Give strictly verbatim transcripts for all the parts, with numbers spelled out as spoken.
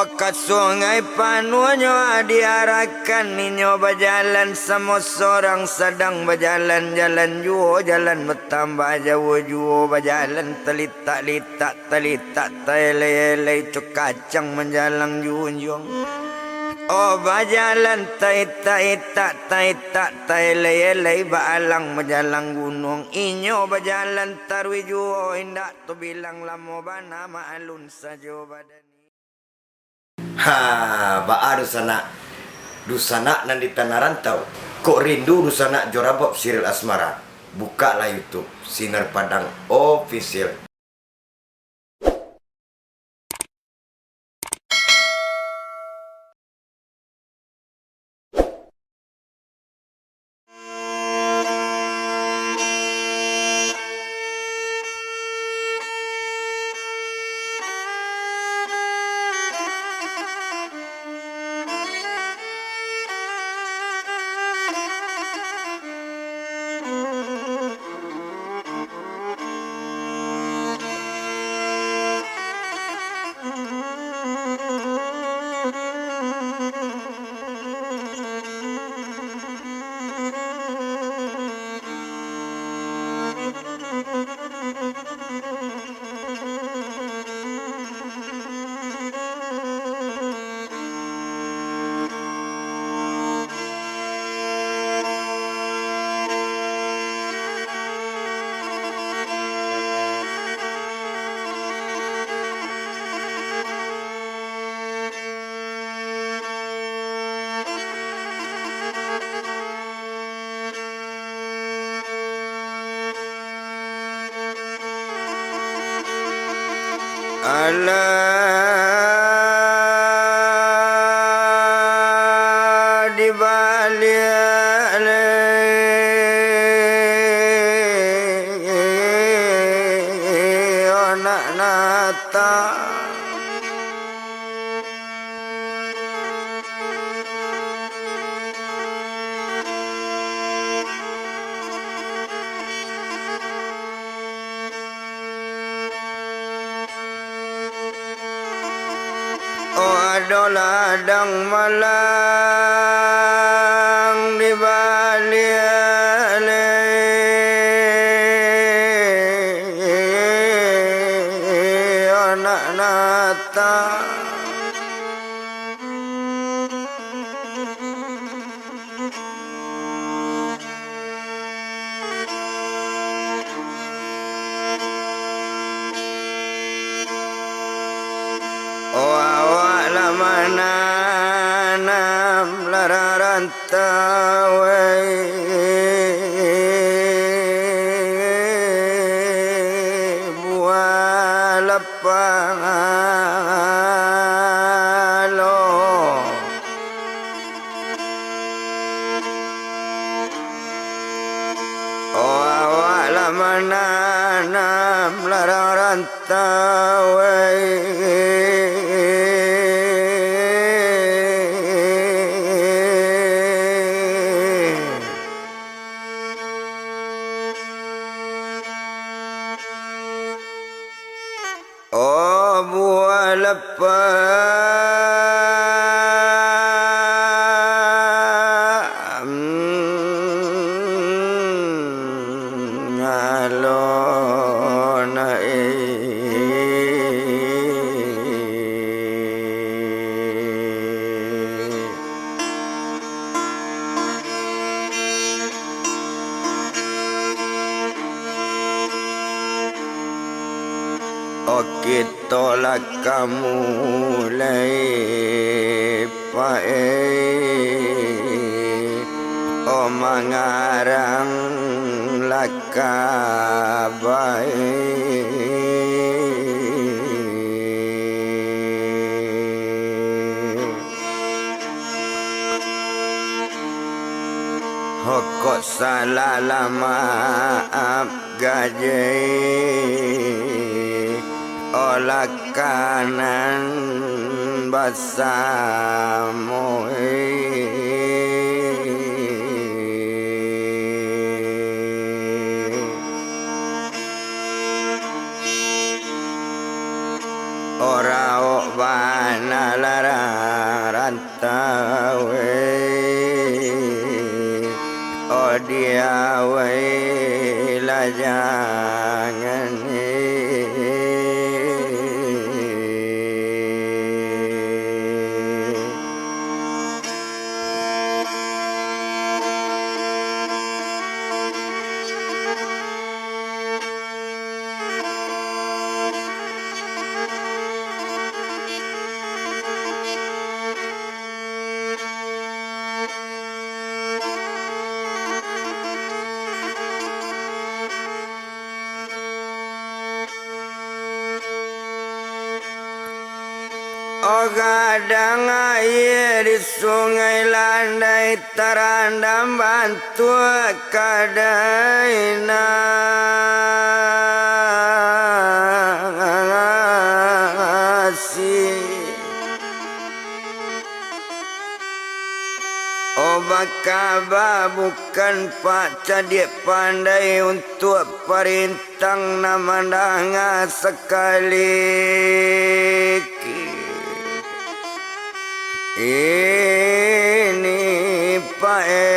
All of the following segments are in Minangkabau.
Ka sungai panuahnyo diarahkan, inyo bajalan samo sorang, sadang bajalan-jalan juo, jalan batambah jauah juo, bajalan talitak-litak, talitak taelai-elai, cok kacang manjalang junjuang. Oh, bajalan taitak-itak, taitak taelai-elai, baalang manjalang gunuang, inyo bajalan taruih juo, indak tabilang lamo bana, maalun sajo badan. Ha, baa dunsanak? Dunsanak nan di tanah rantau, kok rindu dunsanak jo rabab siril asmara? Bukaklah YouTube Sinar Padang Official. Alah, dibaliak lai anak nata. Oh, ado ladang malang dibaliak lai anak nata. Oh, awak lah mananam ladang rantau, buah lapang alo. Oh, awak lah mananam ladang rantau, oh, buah lapang alo nai. Oh, kito lah ka mulai payi, oh, mangarang lah ka bai. Hokok salah lah maaf gajai, olah kanan basamo. Oraok Bana larang rantau, eh, oh, di awai lajangan, eh. Oh, gadang aia di Sungai Landai, tarandam bantuak kadai nasi. Oh, bakaba bukan pak cadiak pandai untuak parintang nan mandanga sakali. Ini pak, eh.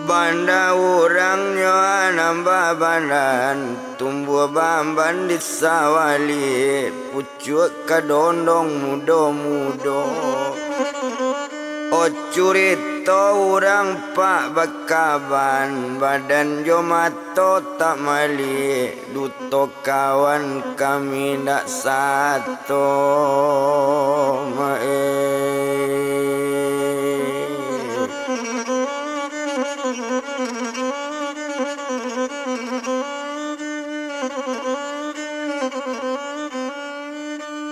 Banda urang nyo nan babadan, tumbuah bamban di sawali, pucuak kadondong mudo-mudo. Oh, curito urang pak bakaban, badan jo mato tak maliek, duto kawan kami ndak sato, mak, eh.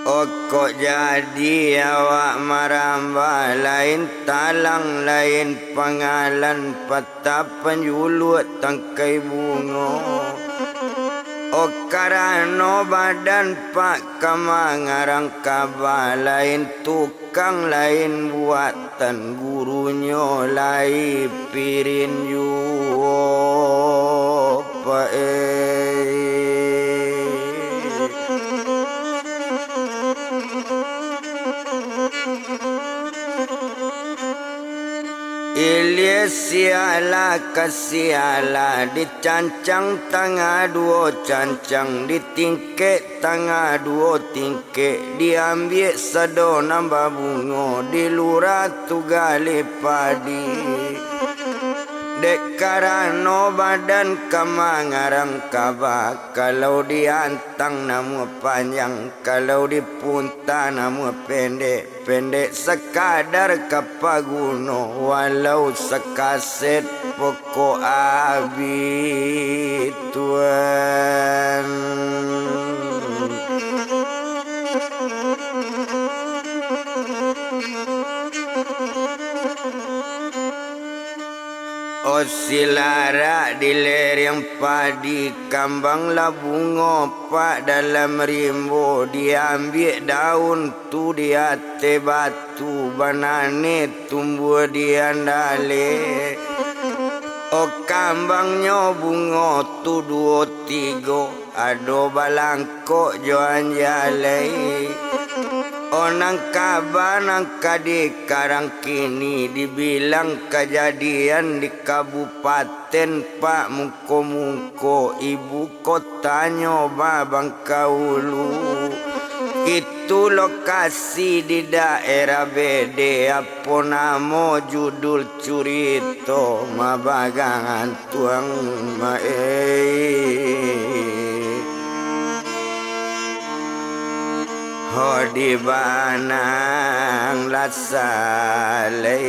Oh, kok jadi awak marambah, lain talang, lain pangalan, patah panjuluak tangkai bungo. Oh, karano badan pak ka mangarang kaba, lain tukang, lain buatan, gurunyo lai pirin juo, pak, eh. Ilia sialah ka sialah, dicancang tangah duo cancang, ditingkek tangah duo tingkek, diambiak sado nan babungo, di lurah tu galih padi. Dek karano badan ka mangarang kaba, kalau diantang namuah panjang, kalau dipunta namuah pendek. Pendek sakadar ka paguno, walau sakaset pokok abih, Tuan. Oh, silarak di lereng padi, kambang lah bungo pak dalam rimbo, diambiak daun tu di ateh batu, banane tumbuah di andale. Oh, kambangnyo bungo tu duo tigo, ado balangkok jo anjalai. Oh, nan kaba nan ka dikarang kini, dibilang kajadian di kabupaten pak, mungko-mungko ibu kotanyo Babangkaulu. Itu lokasi di daerah Bede, apo namo judul curito, mabagangan tuang maei. Ho di banang lasalai.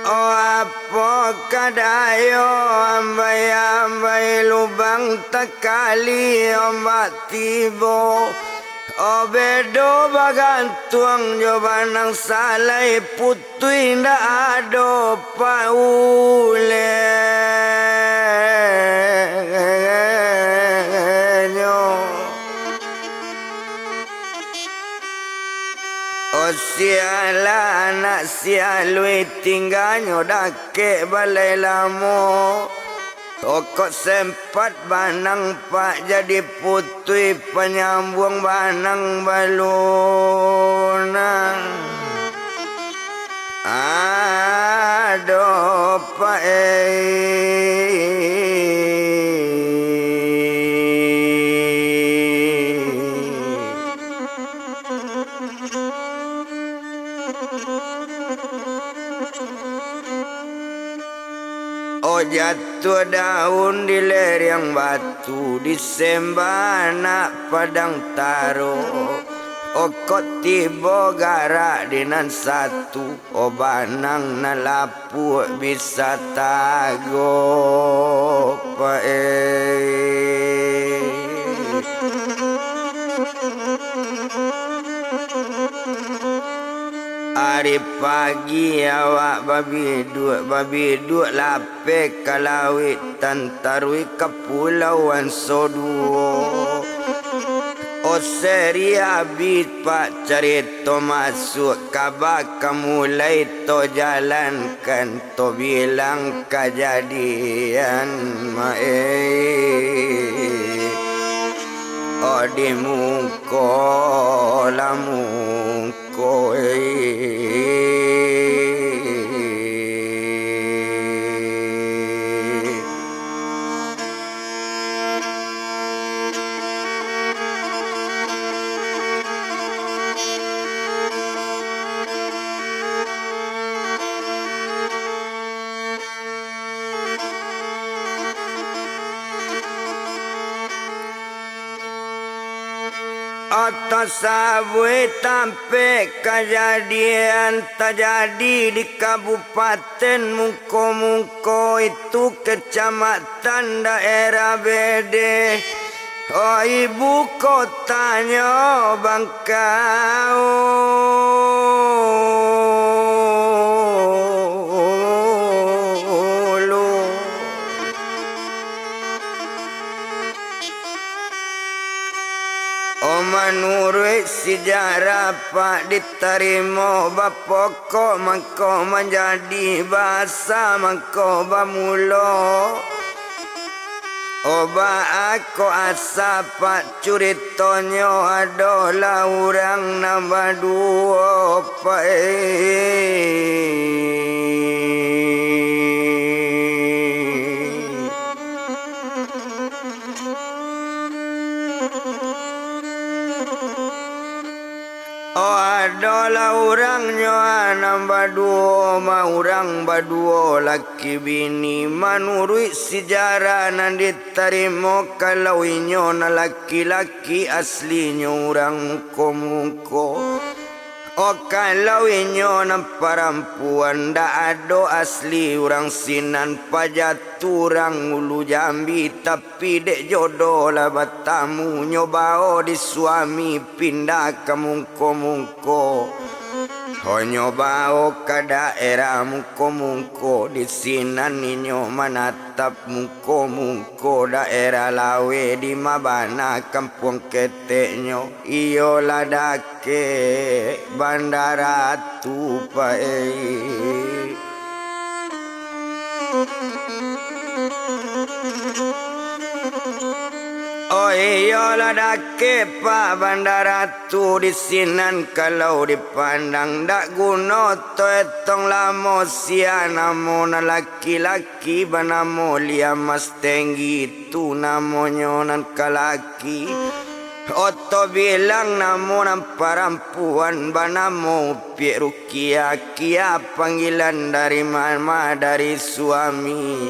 Oh, apoka Adayo ambai-ambai lubang takali ombak tibo. O bedo bagantuang jo banang salai putuih ndak ado paulehnyo. O sialah anak sialui tingganyo dakek balai lamo. Okok sempat banang pak jadi putuih panyambuang banang balunang. Ado pak ei. O jatuah daun di lereng batu, disembah anak padang taro. Okok tibo garak di nan satu, o banang nan lapuak bisa tago pak ei. Ari pagi awak babiduak, babiduak lapeh ka lauik, tantaruih ka pulau Anso duo. O seri abih pak carito masuak, kaba ka mulai to jalankan. To bilang kajadian maeh. O di muko lah muko eh. Atau sabuik tampek kajadian tajadi di Kabupaten Mungko-Mungko itu, Kecamatan Daerah Bede. O ibu kotanyo Bangkaulu. O manuruik sijarah pak ditarimo bapokok mangko manjadi basa mangko bamulo. O baa ko asa pak curitonyo adolah urang nan baduo pak eh. O adolah urang nyo nan baduo ma urang baduo laki bini. Manuruik sijarah nan ditarimo, kalau inyo nan laki-laki aslinyo urang Mungko-Mungko. O kalau inyo nan parampuan ndak ado asli urang sinan, paja tu urang Ulu Jambi, tapi dek jodoh lah batamu, nyo bao di suami pindah ka Mungko-Mungko. Ho nyo bao ka daerah Mungko-Mungko, di sinan inyo manatap Mungko-Mungko daerah Lawe, di ma bana kampuang keteknyo, iyolah dakek Bandara tu, Pak, eh. Oh iyolah dakek, Pak, Bandara tu di sinan kalau dipandang, ndak guno to etong lamo sia namo nan laki-laki banamo Lia Mas Tenggi tu namonyo nan kalaki. Oto bilang namo nan parampuan banamo Upiak Rukia, kia panggilan dari mama, dari suami.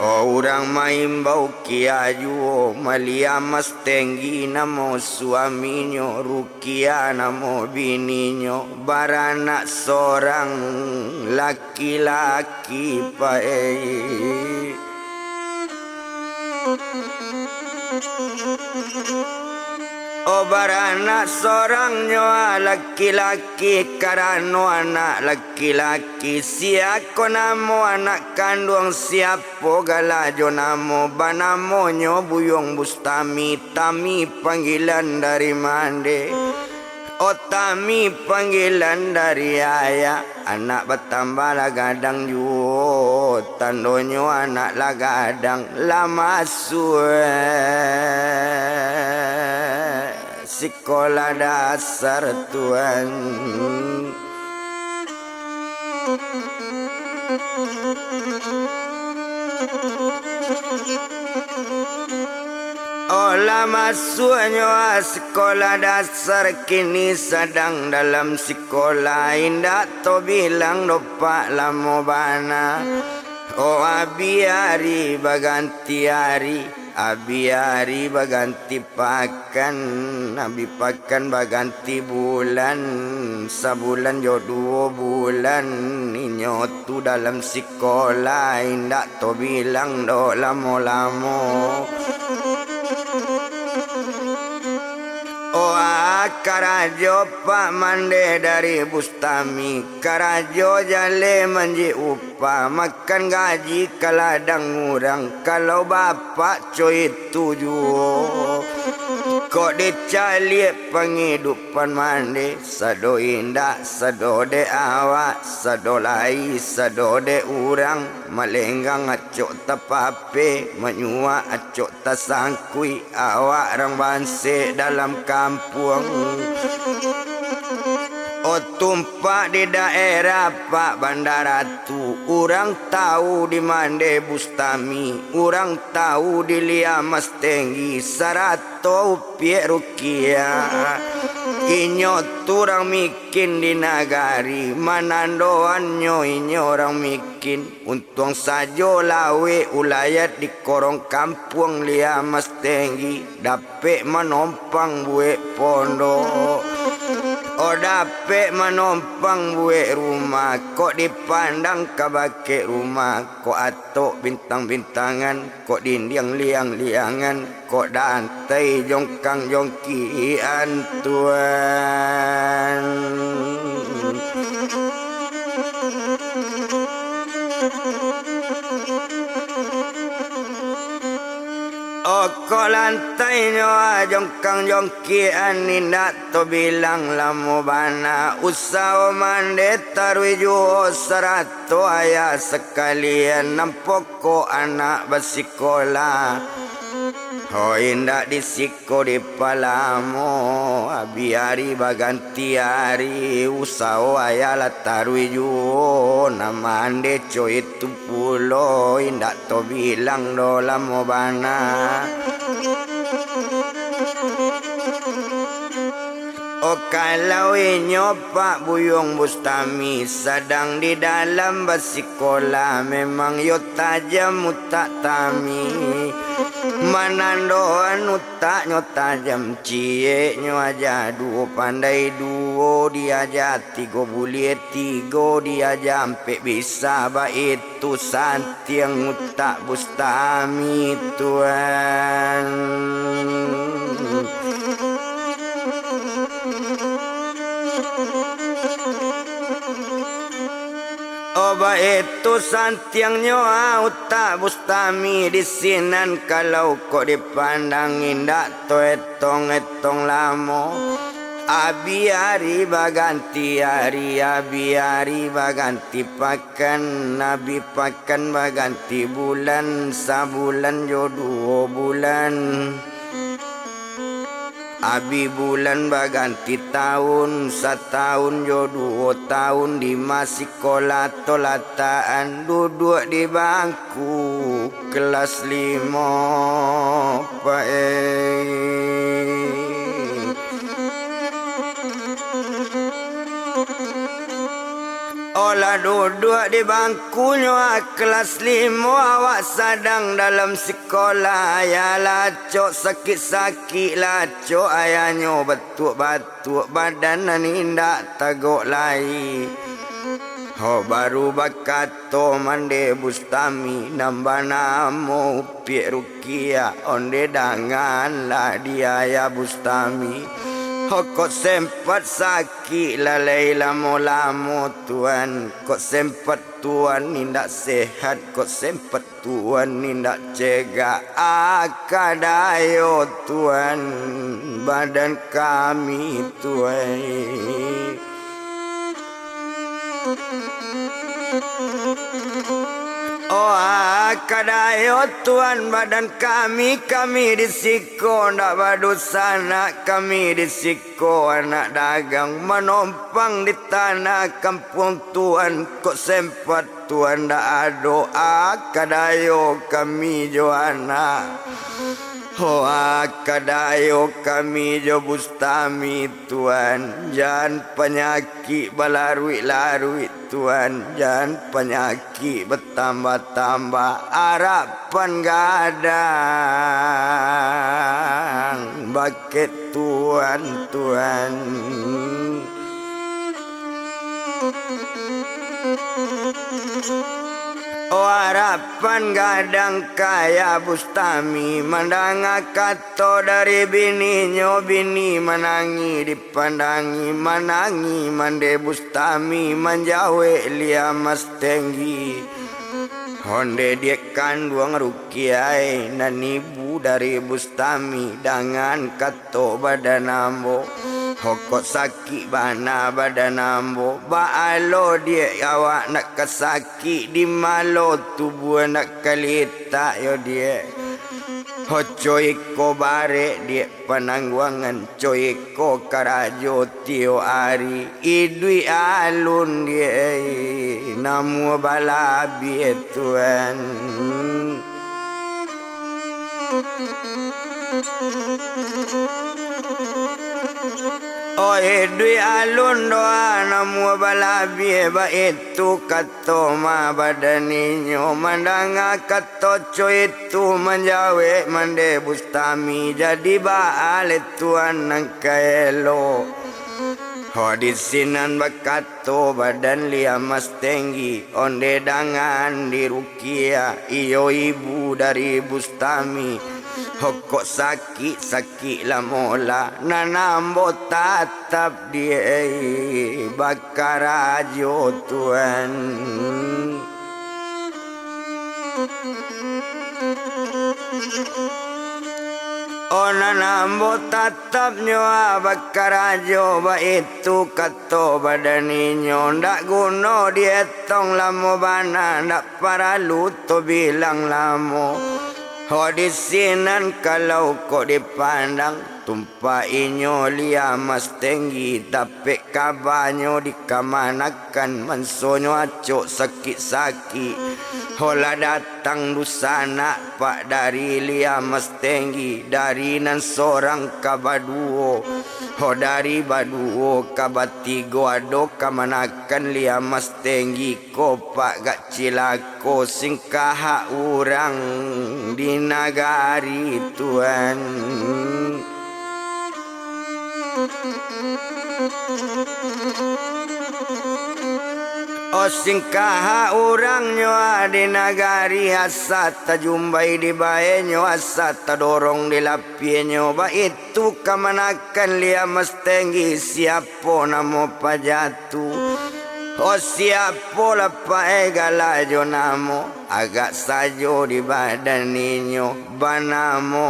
O urang maimbau kia juo, Malia Mas Tenggi namo suaminyo, Rukia namo bininyo, baranak sorang laki-laki pae. O baranak sorang nyo laki-laki, karano anak laki-laki, sia ko namo anak kanduang, siapo gala jo namo, banamonyo Buyuang Bustami, Tami panggilan dari mande. O Tami panggilan dari ayah, anak batambah lah gadang juo, tandonyo anak lah gadang, lah masuak sikolah dasar tuan. O lah masuaknyo sikolah dasar, kini sadang dalam sikolah, indak tobilang dopak lamo bana. O abi ari baganti ari, abi ari baganti pakan, abi pakan baganti bulan, sabulan jo duo bulan, inyo tu dalam sikolah indak tobilang doh lamo-lamo. O ah, karajo Pak Mande dari Bustami, karajo jaleh manjik upah, makan gaji ka ladang urang, kalau bapak co itu juo. Kok dicaliak pangidupan Mande, sado indak, sado dek awak, sado lai, sado dek urang, malenggang acok tapape, manyuak acok tasangkuik, awak rang bansek dalam kampuang. O tumpak di daerah Pak Bandara tu, urang tau di Mande Bustami, urang tau di Lia Mas Tenggi, sarato Upiak Rukia. Inyo tu urang mikin di nagari, manandoannyo inyo urang mikin. Untuang sajo laweh ulayat di korong kampuang Lia Mas Tenggi, dapek manompang buek pondok. O dapek manompang buek rumah, kok dipandang ka bakeh rumah, kok atok bintang-bintangan, kok dindiang liang-liangan, kok dantai jongkang-jongkian tuan. O kok lantainyo jongkang-jongkian, indak tobilang lamo bana, usaho Mande taruih juo, sarato ayah sakalian, nan pokok anak basikolah. Ho indak di siko dipalamo, abi ari baganti ari, usaho ayah lah taruih juo, nan Mande co itu pulo, indak tobilang doh lamo bana. O kalau inyo Pak Buyuang Bustami sadang di dalam basikolah, memang yo tajam utak Tami. Manandoan utaknyo tajam, cieknyo aja duo pandai duo, diaja tigo buliah tigo, diaja ampek bisa baitu, santiang utak Bustami tuan. O baitu santiangnyo ah, utak Bustami di sinan, kalau kok dipandang indak toetong-etong lamo. Abi ari baganti ari, abi ari baganti pakan, abi pakan baganti bulan, sabulan jo duo bulan. Abih bulan baganti taun, satahun jo duo tahun di masikola tolatakan duduak di bangku kelas limo, Pak, eh. Olah duduak di bangkunyo, ah, kelas limo, awak sadang dalam sikola, ya lacok sakik-sakik, lacok ayahyo batuk-batuk, badan nan indak tagok lai. Ho, baru bakato mande Bustami, nan banamo Piak Rukiah, onde danganlah di ayah Bustami. Ho, kok sempat sakik lalai lamo-lamo, Tuan. Kok sempat Tuan indak sehat, kok sempat Tuan indak cegak. Aka dayo Tuan, badan kami, Tuan. Oh, aka dayo Tuan, badan kami, kami di siko ndak badusanak, kami di siko anak dagang manompang di tanah kampuang Tuan, kok sempat Tuan ndak ado, aka dayo kami jo anak. Ho, aka dayo kami jo Bustami, Tuan. Jan panyakik balaruik-laruik, Tuan. Jan panyakik batambah-tambah. Arapan gadang bakeh Tuan, Tuan. Oh, arapan gadang ka ayah Bustami, mandanga kato dari bininyo, bini manangih dipandangi, manangih mande Bustami, manjawek Lia Mas Tenggi. Onde diak kanduang Rukiah, nan ibu dari Bustami, dangan kato badan ambo. Ho, kok sakik bana badan ambo, baa lo diak awak nak ka sakik, di ma lo tubuah nak ka litak yo diak. Ho, co iko barek diak panangguangan, co iko karajo tiok ari, iduik alun diak, namuah balabiah Tuan. Oh, iduik alun doh, namuah balabiah, baitu kato ma badan inyo, mandanga kato co itu manjawek mande Bustami, jadi baa lai Tuan nan ka elok. Ho, di sinan bakato badan Lia Mas Tenggi, onde dangan di Rukiah, iyo ibu dari Bustami. Ho, kok sakik-sakik lamo lah, nan ambo tatap diak bakarajo Tuan. Oh, nan ambo tatap nyo bakarajo, baitu kato badan inyo, ndak guno dietong lamo bana, ndak paralu tabilang lamo. Ho, di sinan kalau kok dipandang, tumpak inyo Lia Mas Tenggi, dapek kabanyo dikamanakan, mansonyo acok sakik-sakik. Ho, lah datang dusanak, Pak, dari Lia Mas Tenggi, dari nan sorang ka baduo. Ho, dari baduo ka batigo, ado kamanakan Lia Mas Tenggi ko, Pak, gak cilako singkahak urang di nagari Tuan. Oh, singkahak urang nyo di nagari, asa tajumbai dibaenyo, asa tadorong dilapienyo, baitu kamanakan Lia Mas Tenggi, siapo namo paja tu. Oh, siapo lah, Pak, eh, gala jo namo, agak sajo di badan inyo, banamo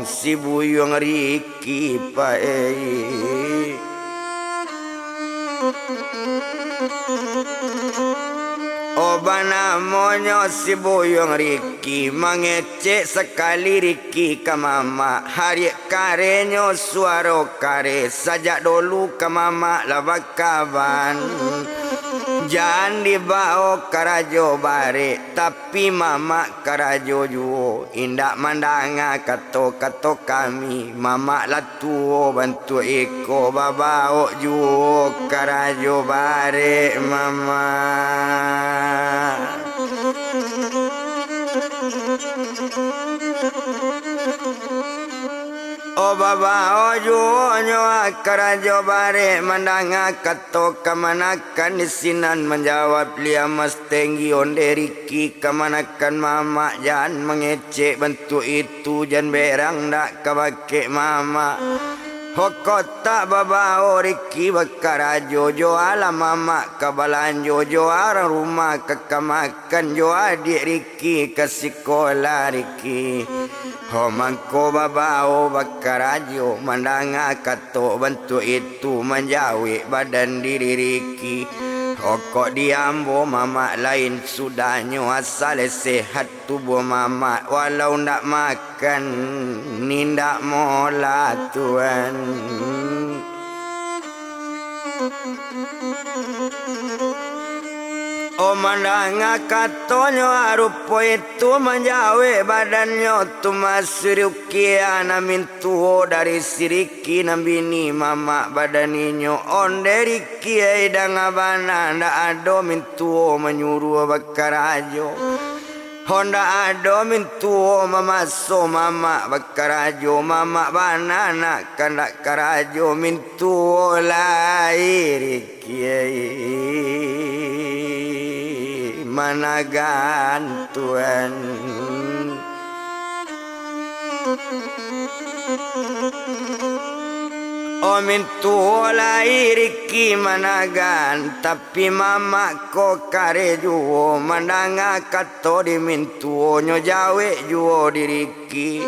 si Buyuang Riki, Pak, eh. Oh, banamonyo si Buyuang Riki, mangecek sakali Riki ka mamak, hariak karenyo suaro kare, sajak dolu ka mamak lah bakaban. Jan dibao karajo barek, tapi mamak karajo juo, indak mandanga kato-kato kami, mamak lah tuo bantuak iko, babaok juo karajo barek, mamak. Oh, babaok juo nyo karajo barek, mandanga kato kamanakan di sinan, manjawab Lia Mas Tenggi, onde Riki kamanakan mamak, jan mangecek bantuak itu, jan berang ndak ka bakeh mamak. Ho kotak babao Riki bakarajo, joalah mamak ka balanjo, joalah rumah ka kamakan, joa adiak Riki ka sikolah Riki. Ho mangko babao bakarajo, mandanga kato bantuak itu, manjawek badan diri Riki. Ho kok di ambo mamak lain sudahnyo, asal sehat tubuah mamak, walau ndak makan, indak molah tuan. Oh, mandanga katonyo, rupo itu manjawek badannyo tu, masuruah Rukia nan mintuo dari si Riki nan bini mamak badan inyo. Onde Riki, ai danga bana, ndak ado mintuo manyuruah bakarajo. Ho ndak ado mintuo mamaso mamak bakarajo, mamak bana nak kandak karajo, mintuo lai Riki, ai managan tuan. Oh, mintuo lai Riki managan, tapi mamak ko kareh juo mandanga kato di mintuonyo, jawek juo di Riki.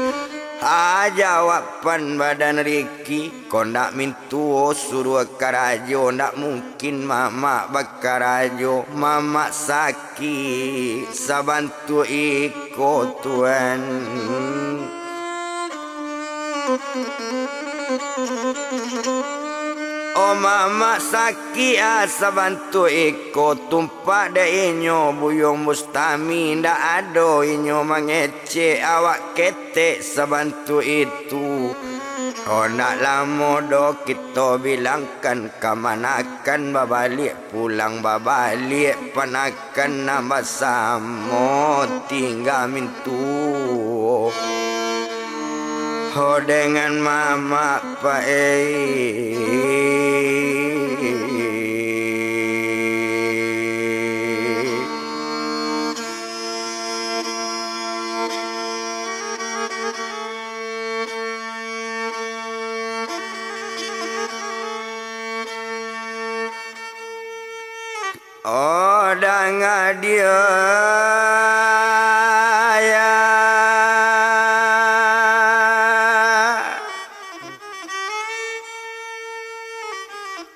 Ha, jawaban badan Riki, ko ndak mintuo suruah karajo, ndak mungkin mamak bakarajo, mamak sakik sabantuak iko tuan. Oh, mamak sakik, ah, sabantuak iko, tumpak dek inyo Buyuang Bustami, ndak ado inyo mangecek, awak ketek sabantuak itu. Oh, ndak lamo doh kito bilangkan kamanakan babaliak pulang, babaliak panakan nan basamo tingga mintuo ho dengan mamak, Pak, eh. Oh, danga dia, ya.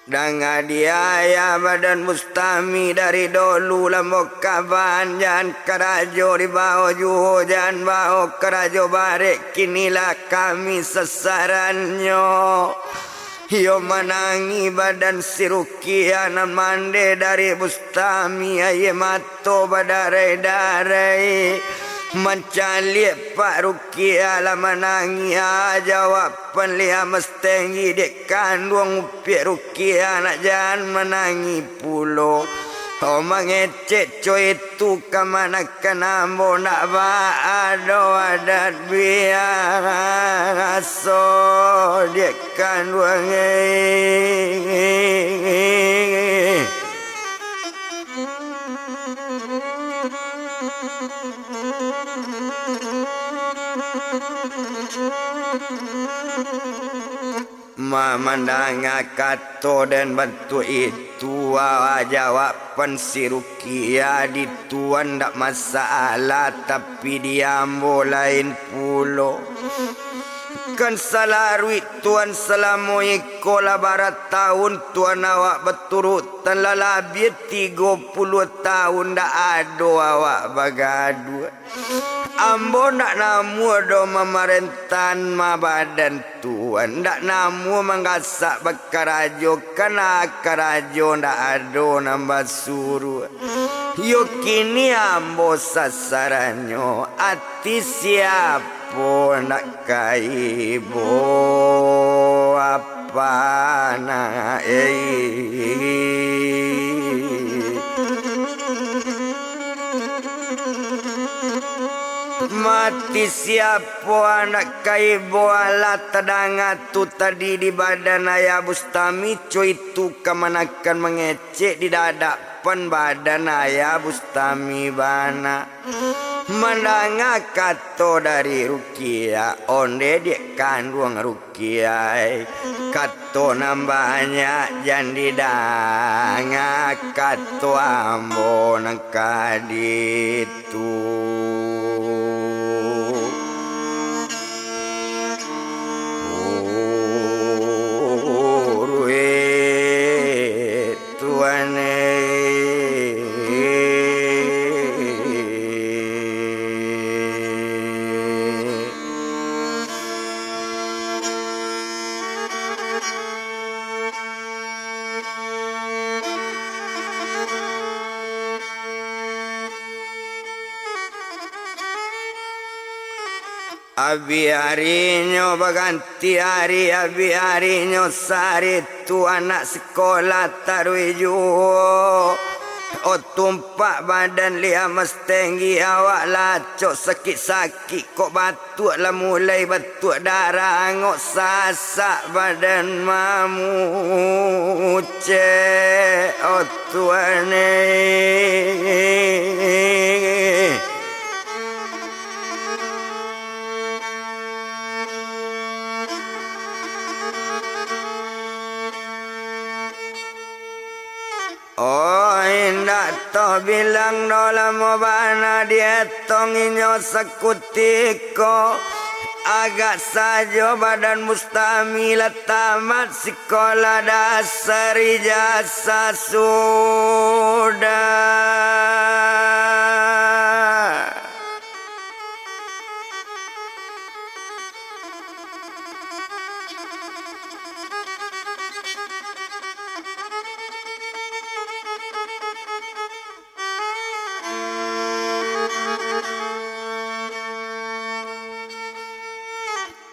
Danga dia, ya, badan Bustami dari dolu lah mangkaban, jan karajo dibao juo, jan bao karajo barek, kinilah kami sasarannyo. Iyo manangih badan si Rukia nan mandeh dari Bustami, aia mato badarai-darai. Mancaliak Pak Rukia lah manangih, ah, jawaban Lia Mas Tenggi, dek kanduang upiak Rukia, nak jan manangih pulo. Oh, mangecek co itu kamanakan ambo, ndak baa doh adat biaso, dek kanduang, eh. Ma-, mandanga kato den bantuak itu, a-, jawaban si Rukia, di tuan ndak masalah, tapi di ambo lain pulo. Kan salaruik tuan, salamo iko lah bara taun tuan awak baturutan, lah labiah tigo puluah taun ndak ado awak bagaduah. Ambo ndak namuah doh mamarentahan ma badan tuan, ndak namuah manggasak bakarajo, kan karajo ndak ado nan basuruah. Yo kini ambo sasaranyo, ati siapo nak ka ibo, apa nak, eh. Mati siapo anak ka ibo, alah tadanga tu tadi di badan Ayah Bustami, co itu kamanakan mangecek di dadapan badan Ayah Bustami bana. Mandanga kato dari Rukiah, onde diak kanduang Rukiah, kato nan banyak jan didanga, kato ambo nan ka ditu. Uruik Tuhan, eh. Abih arinyo baganti ari, abih arinyo sari tu anak sikolah taruih juo. Oh, tumpak badan liak mas tenggi, awak lah acok sakik-sakik, kok batuak lah mulai batuak darah, angok sasak badan mamucek. Oh, Tuhan eh. Oh, indak toh bilang doh, lamo bana dietong inyo sakutiko. Agak sajo badan Bustami lah tamat sikolah dasar, ijazah sudah.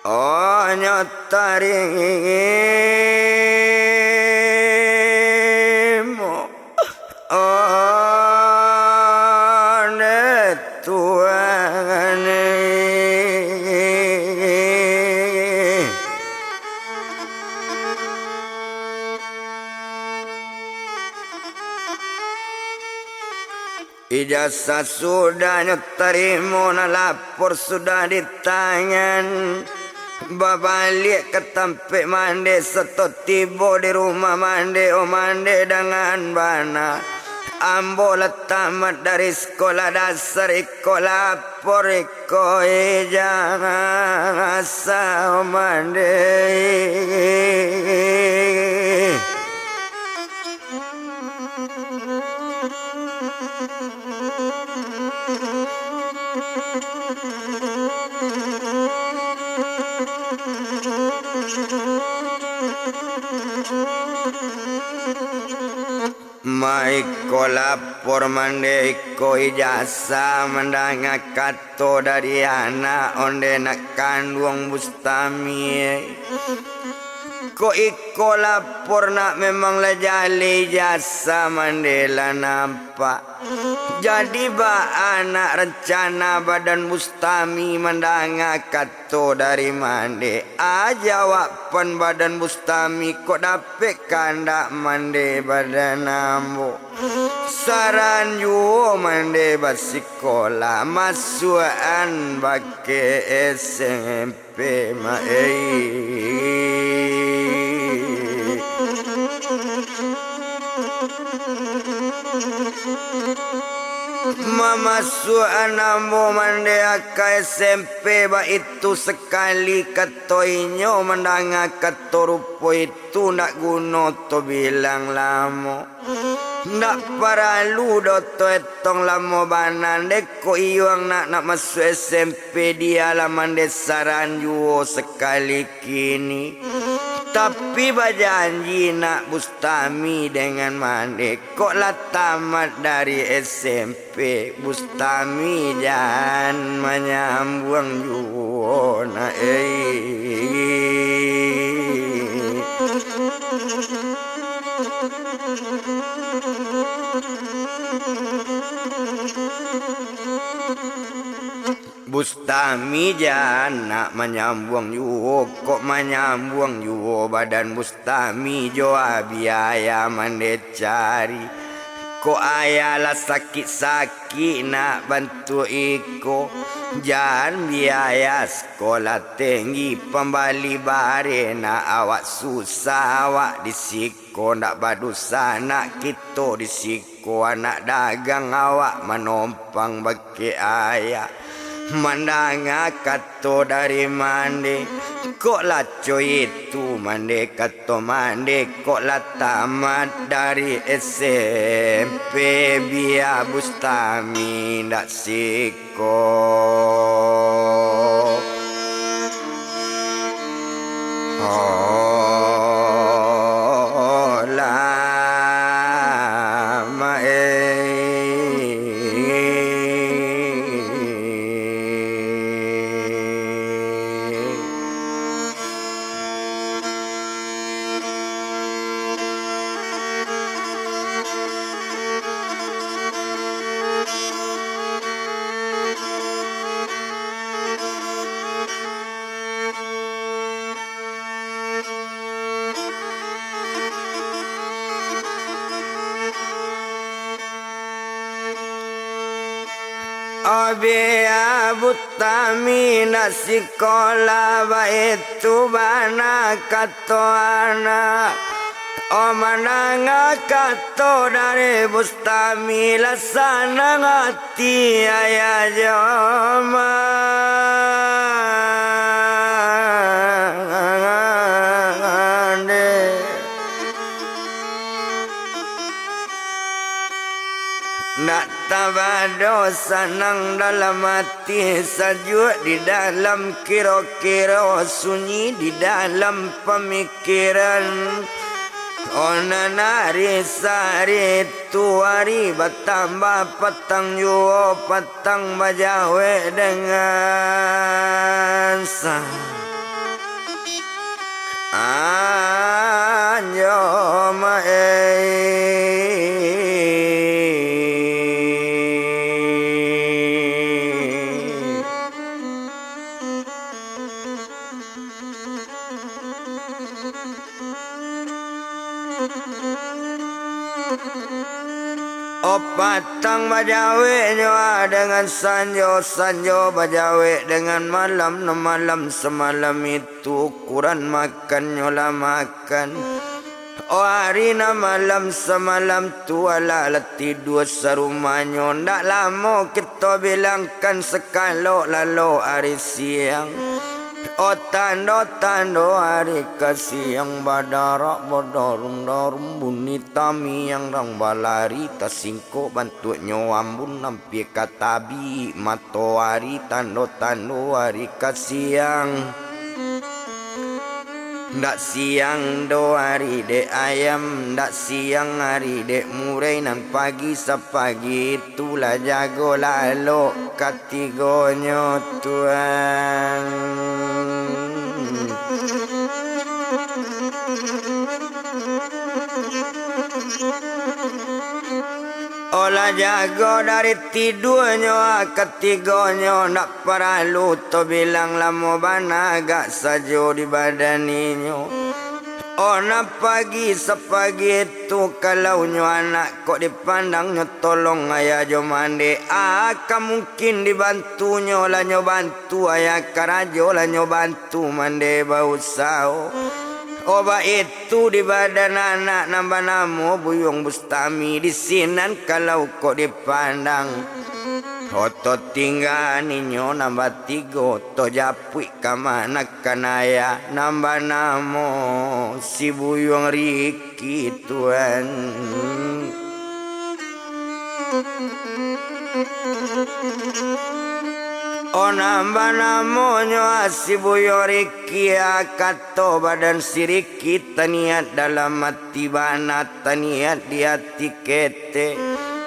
Onyo tarimo onde Tuhan. Ijazah sudah nyo tarimo, nan lapor sudah di tangan. Babaliak ka tampek mande, sato tibo di rumah mande, oh mande dangan bana. Ambo lah tamat dari sikolah dasar, iko lapor, iko ijazah mande. Ma iko lapor mande, iko ijazah mandanga kato dari anak onde nak kanduang Bustami. Kok iko lapor nak memang lah jaleh ijazah mande lah nampak. Jadi baa nak rancana badan Bustami mandanga kato dari mande? Aja awak pan badan Bustami, kok dapek kandak mande badan ambo. Saran juo mande basikolah, masuakan bakeh S M P. Pe ma ei. Mamasuakan ambo mande ka S M P baitu sakali, kato inyo, mandanga kato rupo itu ndak guno to bilang lamo. Ndak paralu doh to etong lamo bana, ndeh kok iyo ang nak, nak masuak S M P, dialah mande saran juo sakali kini. Tapi bajanji nak Bustami dengan mande, kok lah tamat dari S M P, Bustami jan manyambuang juo nak, eh. Bustami jan nak manyambuang juo, kok manyambuang juo badan Bustami jo biaya mande cari. Kok ayah lah sakik-sakik nak bantuak iko, jan biaya sekolah tinggi, pambali bareh nak awak susah awak di siko. Ko ndak badosa nak kito di siko, anak dagang awak manompang bakeh ayah. Mandanga kato dari mande, kok lah co itu mande, kato mande, kok lah tamat dari S M P, bia Bustami ndak sik ko. Oh, lama, eh. Abih Bustami nak sikolah, baitu bana kato anak. Oh, mandanga kato dari Bustami, lah sanang ati ayah jo mande. Ndak tabado sanang dalam ati, sajuak di dalam kiro-kiro, sunyi di dalam pamikiran. Oh, nan ari sari tu ari batambah patang juo, patang bajawek dengan sa-, anjo ma-, eh. Oh, patang bajaweknyo, ah, dengan sanjo, sanjo bajawek dengan malam, nan malam samalam itu ukuran makannyo lah makan. Oh, ari nan malam samalam tu, alah lah tidua sarumahnyo, ndak lamo kito bilangkan sakalok lalok ari siang. Oh, tando-tando ari ka siang, badarak badarum-darum bunyi tamiang, rang balari tasingkok bantuaknyo ambun ampia ka tabik matoari, tando-tando ari ka siang. Ndak siang doh ari dek ayam, ndak siang ari dek murai, nan pagi sapagi tu lah jago lalok katigonyo, Tuan. Oh, lah jago dari tiduanyo, ah, katigonyo, ndak paralu to bilang lamo bana, agak sajo di badan inyo. Oh, nan pagi sapagi tu, kalau nyo anak kok dipandangnyo tolong ayah jo mande, ah, ka mungkin dibantunyo, lah nyo bantu ayah karajo, lah nyo bantu mande bausaho. Obat itu di badan anak nan banamo Buyuang Bustami, di sinan kalau kok dipandang. Oto tingga ninyo nan batigo, oto japuik kamanakan ayah nan banamo si Buyuang Riki, Tuan. Oh, nan banamonyo si Buyuang Riki, ah, kato badan si Riki, taniat dalam ati bana, taniat di ati ketek.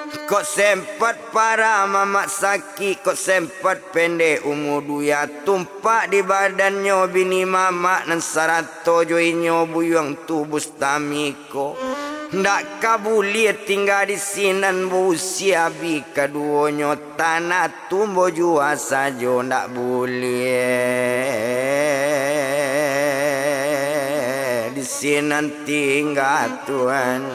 Kok sempat parah mamak sakik, kok sempat pendek umua duya, tumpak di badannyo bini mamak nan sarato jo inyo Buyuang tu Bustami ko. Ndak ka buliah tingga di sinan, bausiah abih kaduonyo, tanah tumbuah jua sajo ndak buliah di sinan tingga, Tuan.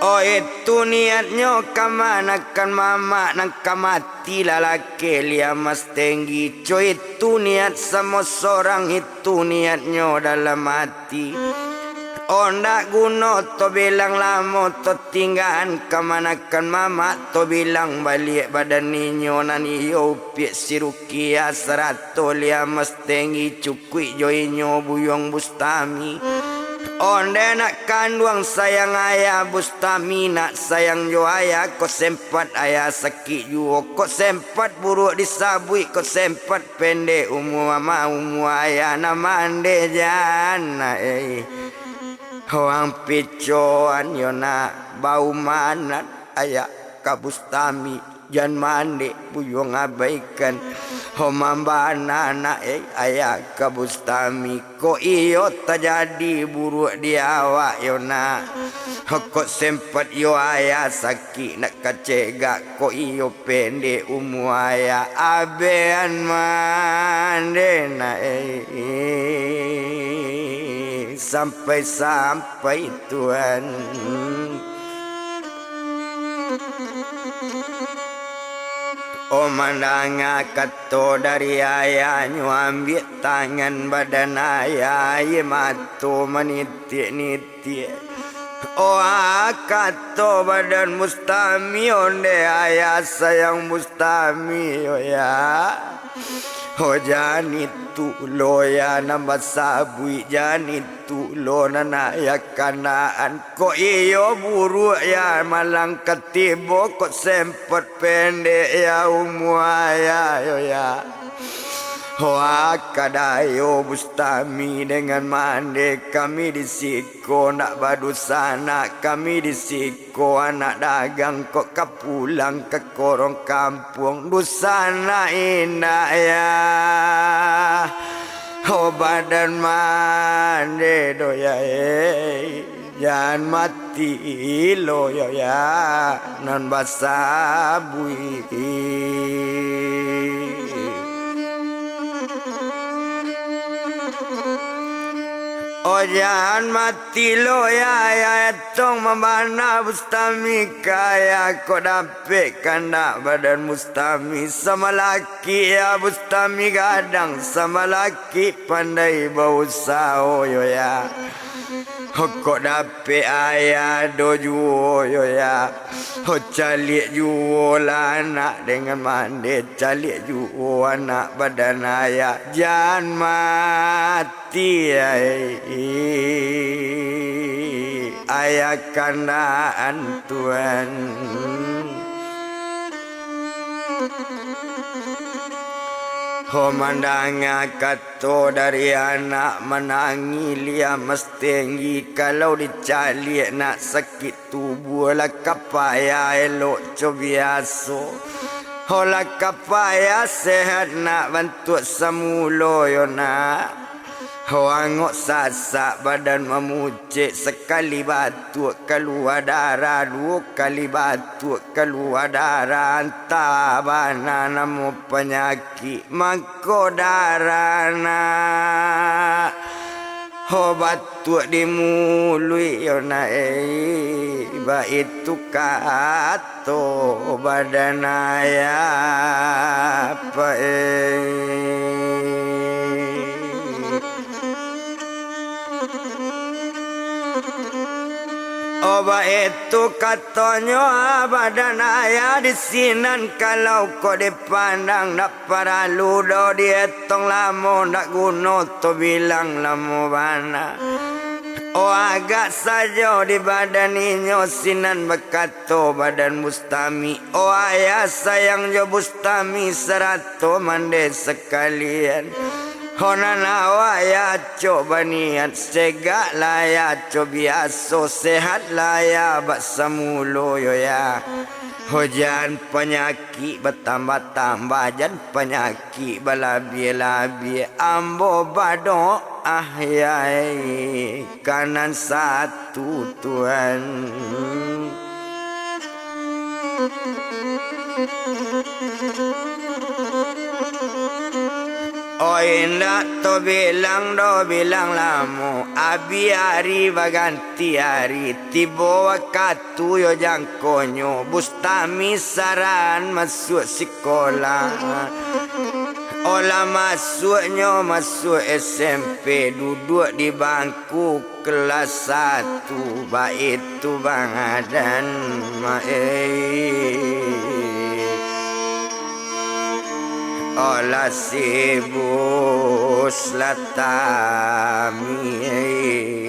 Oh, itu niatnyo kamanakan mamak nan ka mati lalaki Liamas Tenggi. Co, itu niat samo sorang, itu niatnyo dalam ati. Oh, ndak guno to bilang lamo, to tinggaan kamanakan mamak, to bilang baliak badan inyo nan iyo upiak si Rukiah sarato Liamas Tenggi, cukuik jo inyo Buyuang Bustami. Onde nak kanduang sayang ayah Bustami, nak sayang jo ayah, kok sempat ayah sakik juo, kok sempat buruak disabuik, kok sempat pendek umua mamak, umua ayah nan mandeh jan, eh. Wang picoan yo nak, bau manat ayah ka Bustami. Jan mandeh Buyuang abaikan. Ho mambana nak, eh, ayah ka Bustami. Kok iyo tajadi buruak di awak yo nak. Ho kok sempat yo ayah sakik nak kacegak. Kok iyo pendek umua ayah. Abehan mandeh nak, eh, sampai-sampai Tuan. Oh, mandanga kato dari ayahnyo, ambiak tangan badan ayah, aia mato manitiak-nitiak. Oh, ah, kato badan Bustami, onde ayah sayang Bustami, oh ya. Oh, jan itu lo ya nan basabuik, jan itu lo nan ayah kanaan. Kok iyo buruak ya malang katibo, kok sempat pendek ya umua ayah yo ya. Wah, kadayo Bustami dengan mandeh kami di siko nak badusanak, kami di siko anak dagang kok ka pulang ka korong kampuang, dusanak indak ya. Oh, badan mandeh do ya, eh. Jan mati lo yo ya, nan basabuik. Oh, jan mati lo ya, ya, etong mambana Bustami kaya, kok dapek kandak badan Bustami, samalaki ya Bustami gadang, samalaki pandai bausaho yo ya. Ho kok dapek ayah do juo yo ya. Ho caliak juo lah anak dengan mandeh, caliak juo anak badan ayah. Jan mati ai, ayah kanaan Tuan. Ho mandanga kato dari anak, manangih Liamas Tenggi, kalau dicaliak nak sakik tubuah, lah ka payah elok co biaso. Ho lah ka payah sehat nak bantuak samulo yo nak. Ho angok sasak badan mamucek, sakali batuak kalua darah, duo kali batuak kalua darah, antah bana namo panyakik mangko darah nak. Ho bat- Tuak di muluik yo nak, eh, baitu kato badan ayah, Pak, eh. Oh, baitu katonyo, ah, badan ayah di sinan, kalau kok dipandang, ndak paralu doh dietong lamo, ndak guno to bilang lamo bana. Oh, agak sajo di badan inyo sinan bakato badan Bustami. Oh, ayah sayang jo Bustami sarato mande sakalian. Oh, nan awak yo acok baniat, segaklah yo acok biaso, sehatlah yo bak samulo yo, yo. Oh, jan panyakik batambah-tambah, jan panyakik balabiah-labiah. Ambo badoa, yai, ka nan satu, Tuan. Oi, indak to bilang doh, bilang lamo, abih ari baganti ari, tibo wakatu yo jangkonyo, Bustami saran masuak sikolah. Olah masuaknyo masuak S M P, duduak di bangku kelas satu, baitu badan, Mak, eh. Olah si Bustami, eh.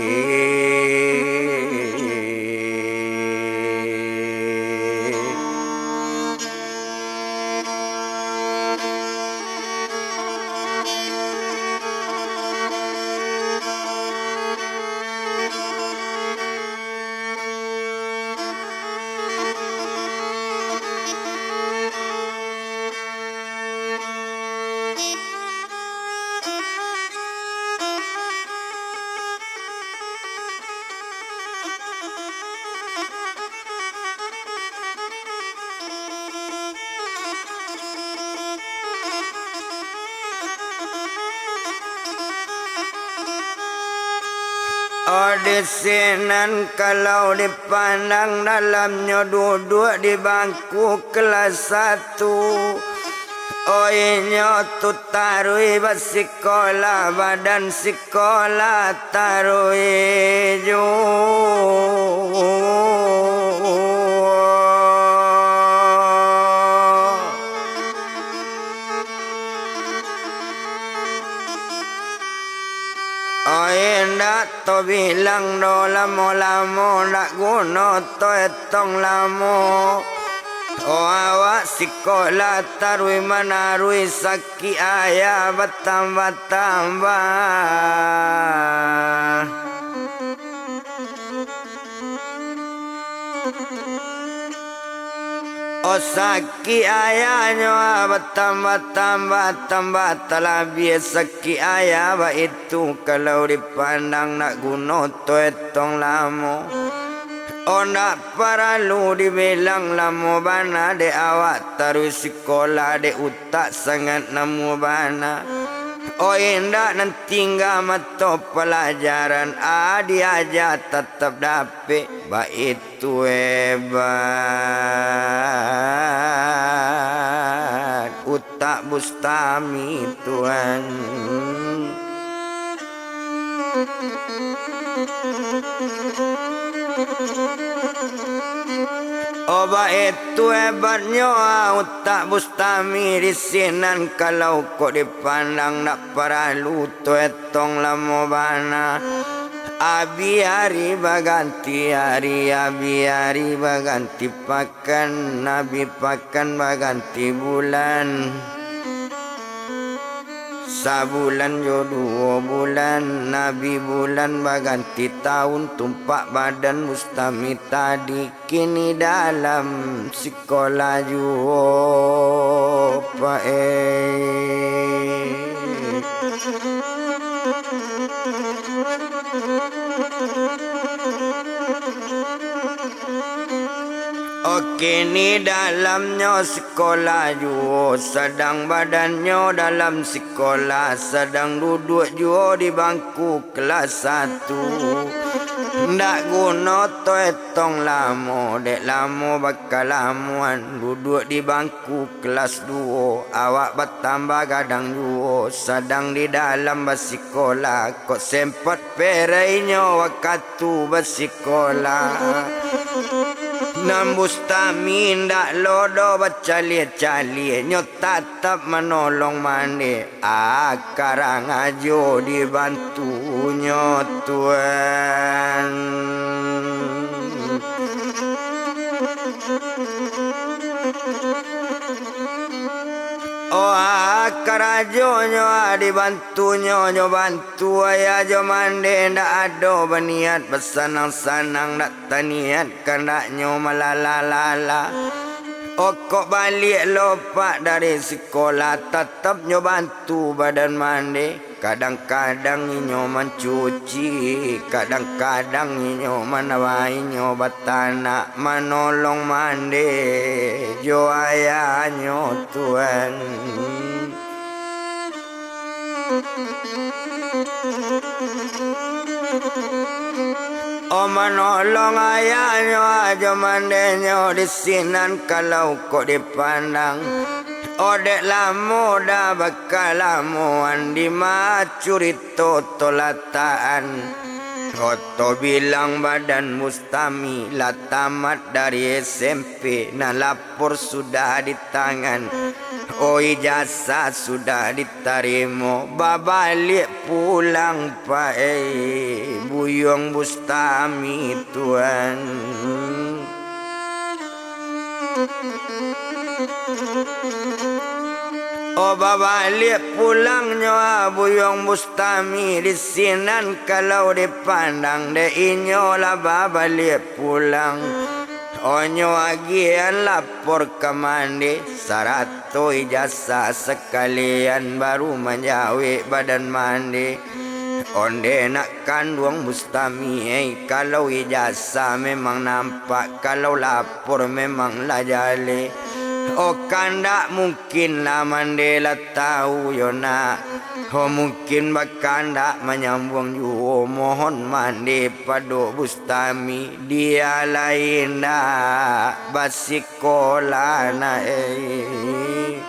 Oh, di sinan kalau dipandang dalamnyo duduak di bangku kelas satu. Oh, inyo tu taruih basikolah, badan sikolah taruih juo. Oh, indak to bilang doh lamo-lamo, ndak guno to etong lamo. Oh, awak sikolah taruih manaruih, sakik ayah batambah-tambah. Oh, sakik ayahnyo, ah, batambah-tambah, tambah talabiah sakik ayah, baitu kalau dipandang ndak guno to etong lamo. Oh, ndak paralu dibilang lamo bana, dek awak taruih sikolah, dek utak sangat namuah bana. Oh, indak nan tingga mato palajaran, ah, diaja tatap dapek, baitu hebat utak Bustami, Tuan. Oh, baitu hebatnyo, ah, utak Bustami di sinan, kalau kok dipandang ndak paralu to etong lamo bana. Abih ari baganti ari, abih ari baganti pakan, abih pakan baganti bulan. Sabulan jo duo bulan, abih bulan baganti taun, tumpak badan Bustami tadi kini dalam sikolah juo, Pak, eh. Oh, Kini dalamnyo sikolah juo, sadang badannyo dalam sikolah, sadang duduak juo di bangku kelas satu. Ndak guno to etong lamo, dek lamo bakalamoan, duduak di bangku kelas duo, awak batambah gadang juo, sadang di dalam basikolah, kok sempat perai nyo wakatu basikolah. Nan Bustami ndak lo doh bacaliak-caliak, nyo tatap manolong mande, a karajo dibantunyo tuan. Oh, a karajonyo, a dibantunyo, nyo bantu ayah jo mande, ndak ado baniat basanang-sanang, ndak taniat kandaknyo malala-lala. Okok baliak lopak dari sikolah, tatap nyo bantu badan mande. Kadang-kadang inyo mancuci, kadang-kadang inyo manawa inyo batanak, manolong mande jo ayahnyo tuan. Oh, manolong ayahnyo jo mandenyo di sinan kalau kok dipandang. Oh, dek lamo dah bakalamoan, di ma curito to latakan. Oh, to bilang badan Bustami lah tamat dari S M P, nah lapor sudah di tangan. Oh, ijazah sudah ditarimo, babaliak pulang pae Buyuang Bustami tuan. Oh, babaliak pulangnyo, a Buyuang Bustami di sinan kalau dipandang, dek inyo lah babaliak pulang. Oh, nyo agiahan lapor ka mande, sarato ijazah sakalian baru manjawek badan mande. Onde nak kanduang Bustami, ei, kalau ijazah memang nampak, kalau lapor memang lah jaleh. Oh, kandak mungkin lah mande lah tahu yo nak. Oh, mungkin bakandak manyambuang juo, mohon mande pado Bustami, dia lai indak basikolah nak, ei.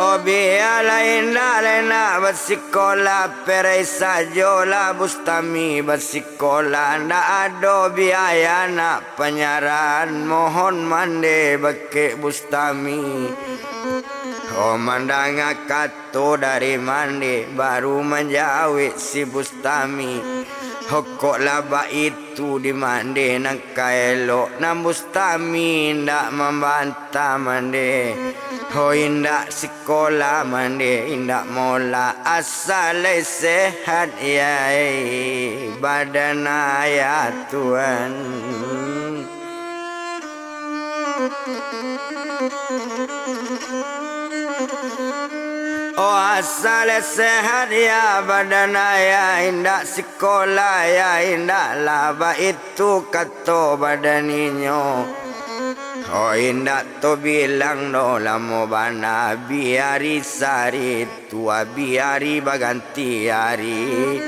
Oh, bialah indak lai nak basikolah, perai sajolah Bustami basikolah, ndak ado biaya nak panyarahan, mohon mande bakeh Bustami. Oh, mandanga kat tu dari mande, baru manjawek si Bustami. Hokoklah baitu di mande nan ka elok, nan Bustami indak mambantah mande. Ho, indak sikolah mande, indak molak, asa lai sehat, yai, badan ayah tuan. Oh, asa lai sehat ya badan ayah, indak sikolah ya, indaklah baitu kato badan inyo. Oh, indak to bilang doh lamo bana, biari sari tu abi ari baganti ari.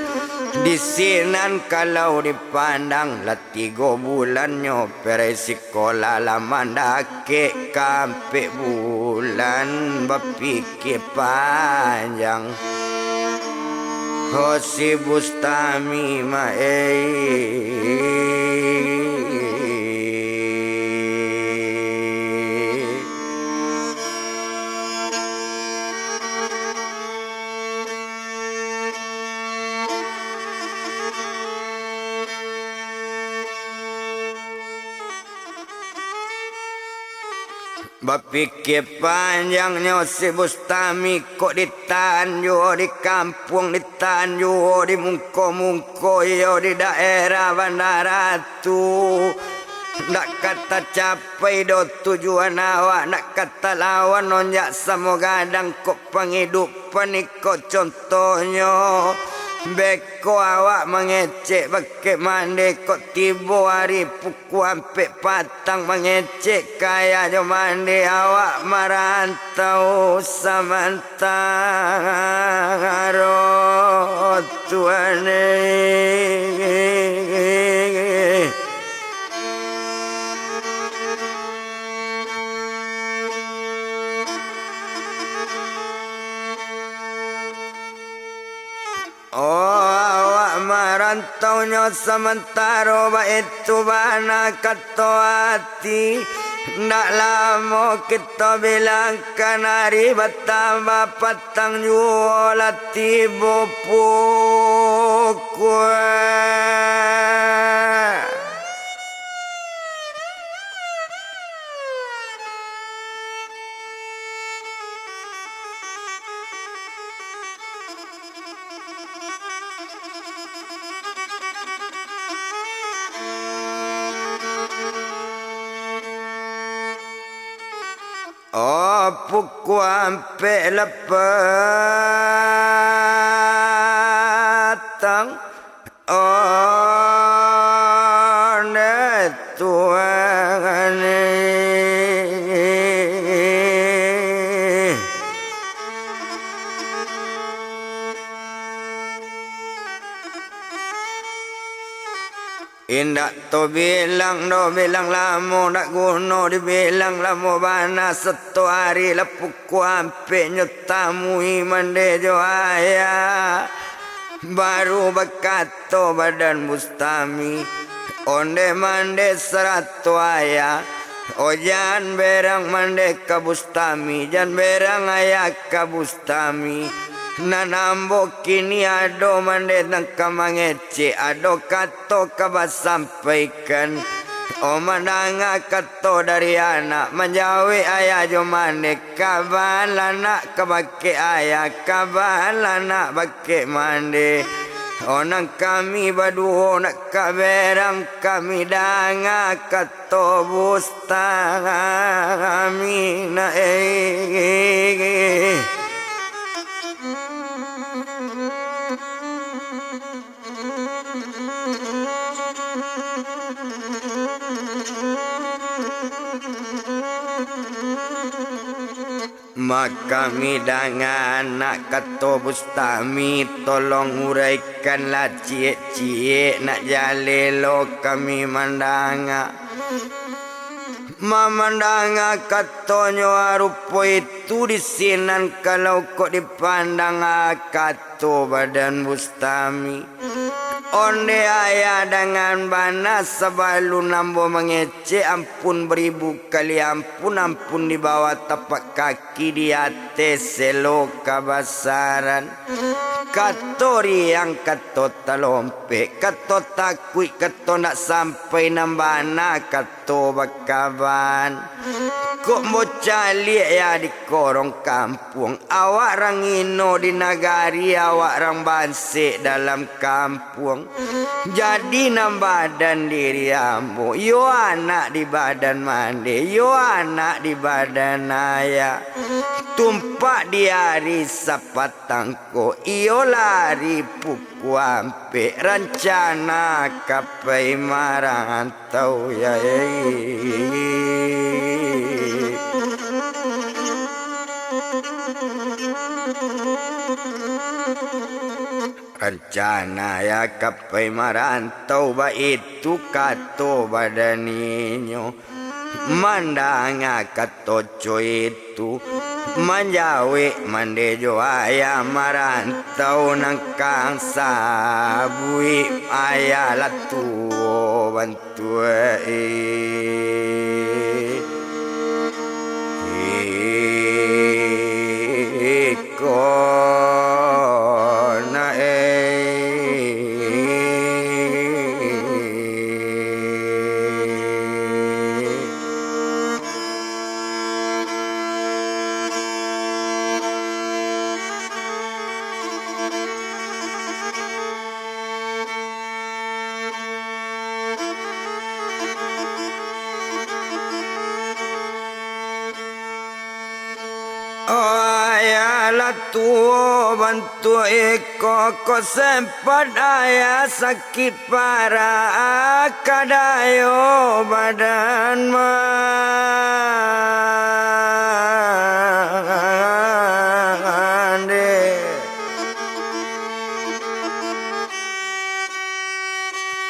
Di sinan kalau dipandang, lah tigo bulannyo perai sikolah, lah mandakek ka ampek bulan, bapikia panjang. Ho, si Bustami ma, ei. Bapikia panjangnyo si Bustami, kok ditahan juo di kampuang, ditahan juo di mungko-mungko iyo di daerah bandara tu. Ndak ka tacapai doh tujuan awak, ndak ka talawan onjak samo gadang, kok pangidupan iko contohnyo. Beko awak mangecek bakeh mande, kok tibo ari pukua ampek patang, mangecek ka ayah jo mande, awak marantau samantaro, Tuan e. Oh, awak marantaunyo samantaro baitu bana kato ati. Ndak lamo kito bilangkan ari batambah patang juo lah tibo pukua. Oh, pukua ampek lah patang. Oh, nde Tuan e. Indak to bilang doh, bilang lamo, ndak guno dibilang, lamo bana sato ari lah pukua ampek nyo tamui mande jo ayah. Baru bakato badan Bustami, onde mande sarato ayah. Oh, jan berang mande ka Bustami, jan berang ayah ka Bustami. Nan ambo kini ado mande nan ka mangecek, ado kato ka basampaikan. Oh, mandanga kato dari anak, manjawek ayah jo mande, kabalah nak ka bakeh ayah, kabalah nak bakeh mande. Oh, nan kami baduo nak ka berang, kami danga kato Bustami na e. Mako, kami danga nak kato Bustami, tolong uraikanlah ciek-ciek, nak jaleh lo kami mandanga. Mamandanga katonyo arupo itu di sinan, kalau kok dipandang kato badan Bustami. Onde ayah dangan bana, sabalun ambo mangecek, ampun baribu kali ampun, ampun di bawah tapak kaki, di ateh selo kabasaran. Kato riang, kato talompek, kato takuik, kato ndak sampai nan bana, kato bakaban. Kok ambo caliak ya di korong kampuang, awak rang ino di nagari, awak rang bansek dalam kampuang. Jadi nan badan diri ambo, iyo anak di badan mande, iyo anak di badan ayah. Tumpak di ari sapatang ko, iyo lah ari pukua ampek, rancana ka pai marantau ya. Rancana ya ka pai marantau, baitu kato badan inyo. Mandanga kato co itu, manjawek mande jo ayah, marantau nan ka sabuik, ayah lah tuo bantuak e. Iko na e. Oh, ya. Lah tuo bantuak iko, kok sempat ayah sakik parah, kadayo badan mande.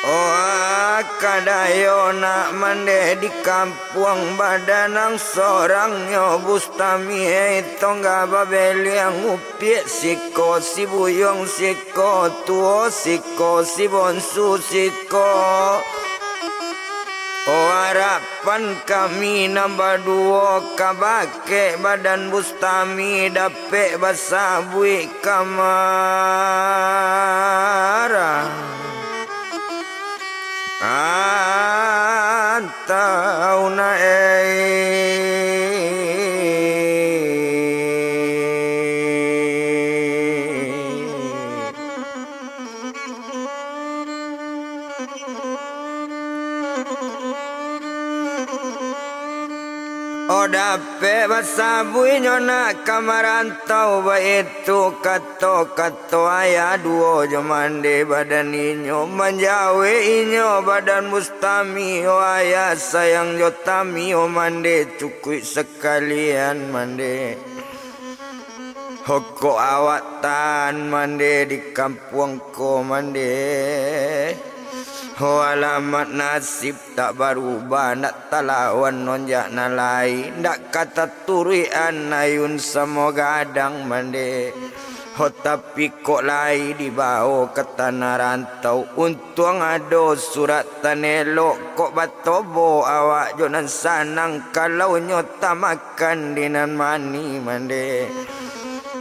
Oh, kadayo nak mande di kampuang, badan nan sorangnyo Bustami, eh, tongga babeliang, upiak siko, si buyuang siko, tuo siko, si bonsu siko. Oh, arapan kami nan baduo, ka bakeh badan Bustami, dapek basabuik ka marah. Antau na ei. Oh, dapek basabuik nyo nak ka marantau, baitu kato-kato ayah duo jo mande badan inyo, manjawek inyo badan Bustami, oh ayah sayang jo Tami, oh mande cukuik sakalian mande. Hokok awak tahan mande di kampuang ko mande. Ho alamat nasib tak barubah, ndak talawan onjak nan lai, ndak ka taturuikan ayun samo gadang mande. Ho tapi kok lai dibawo ka tanah rantau, untuang ado surat tanah elok, kok batobo awak jo nan sanang, kalau nyo tamakan di nan manih mande.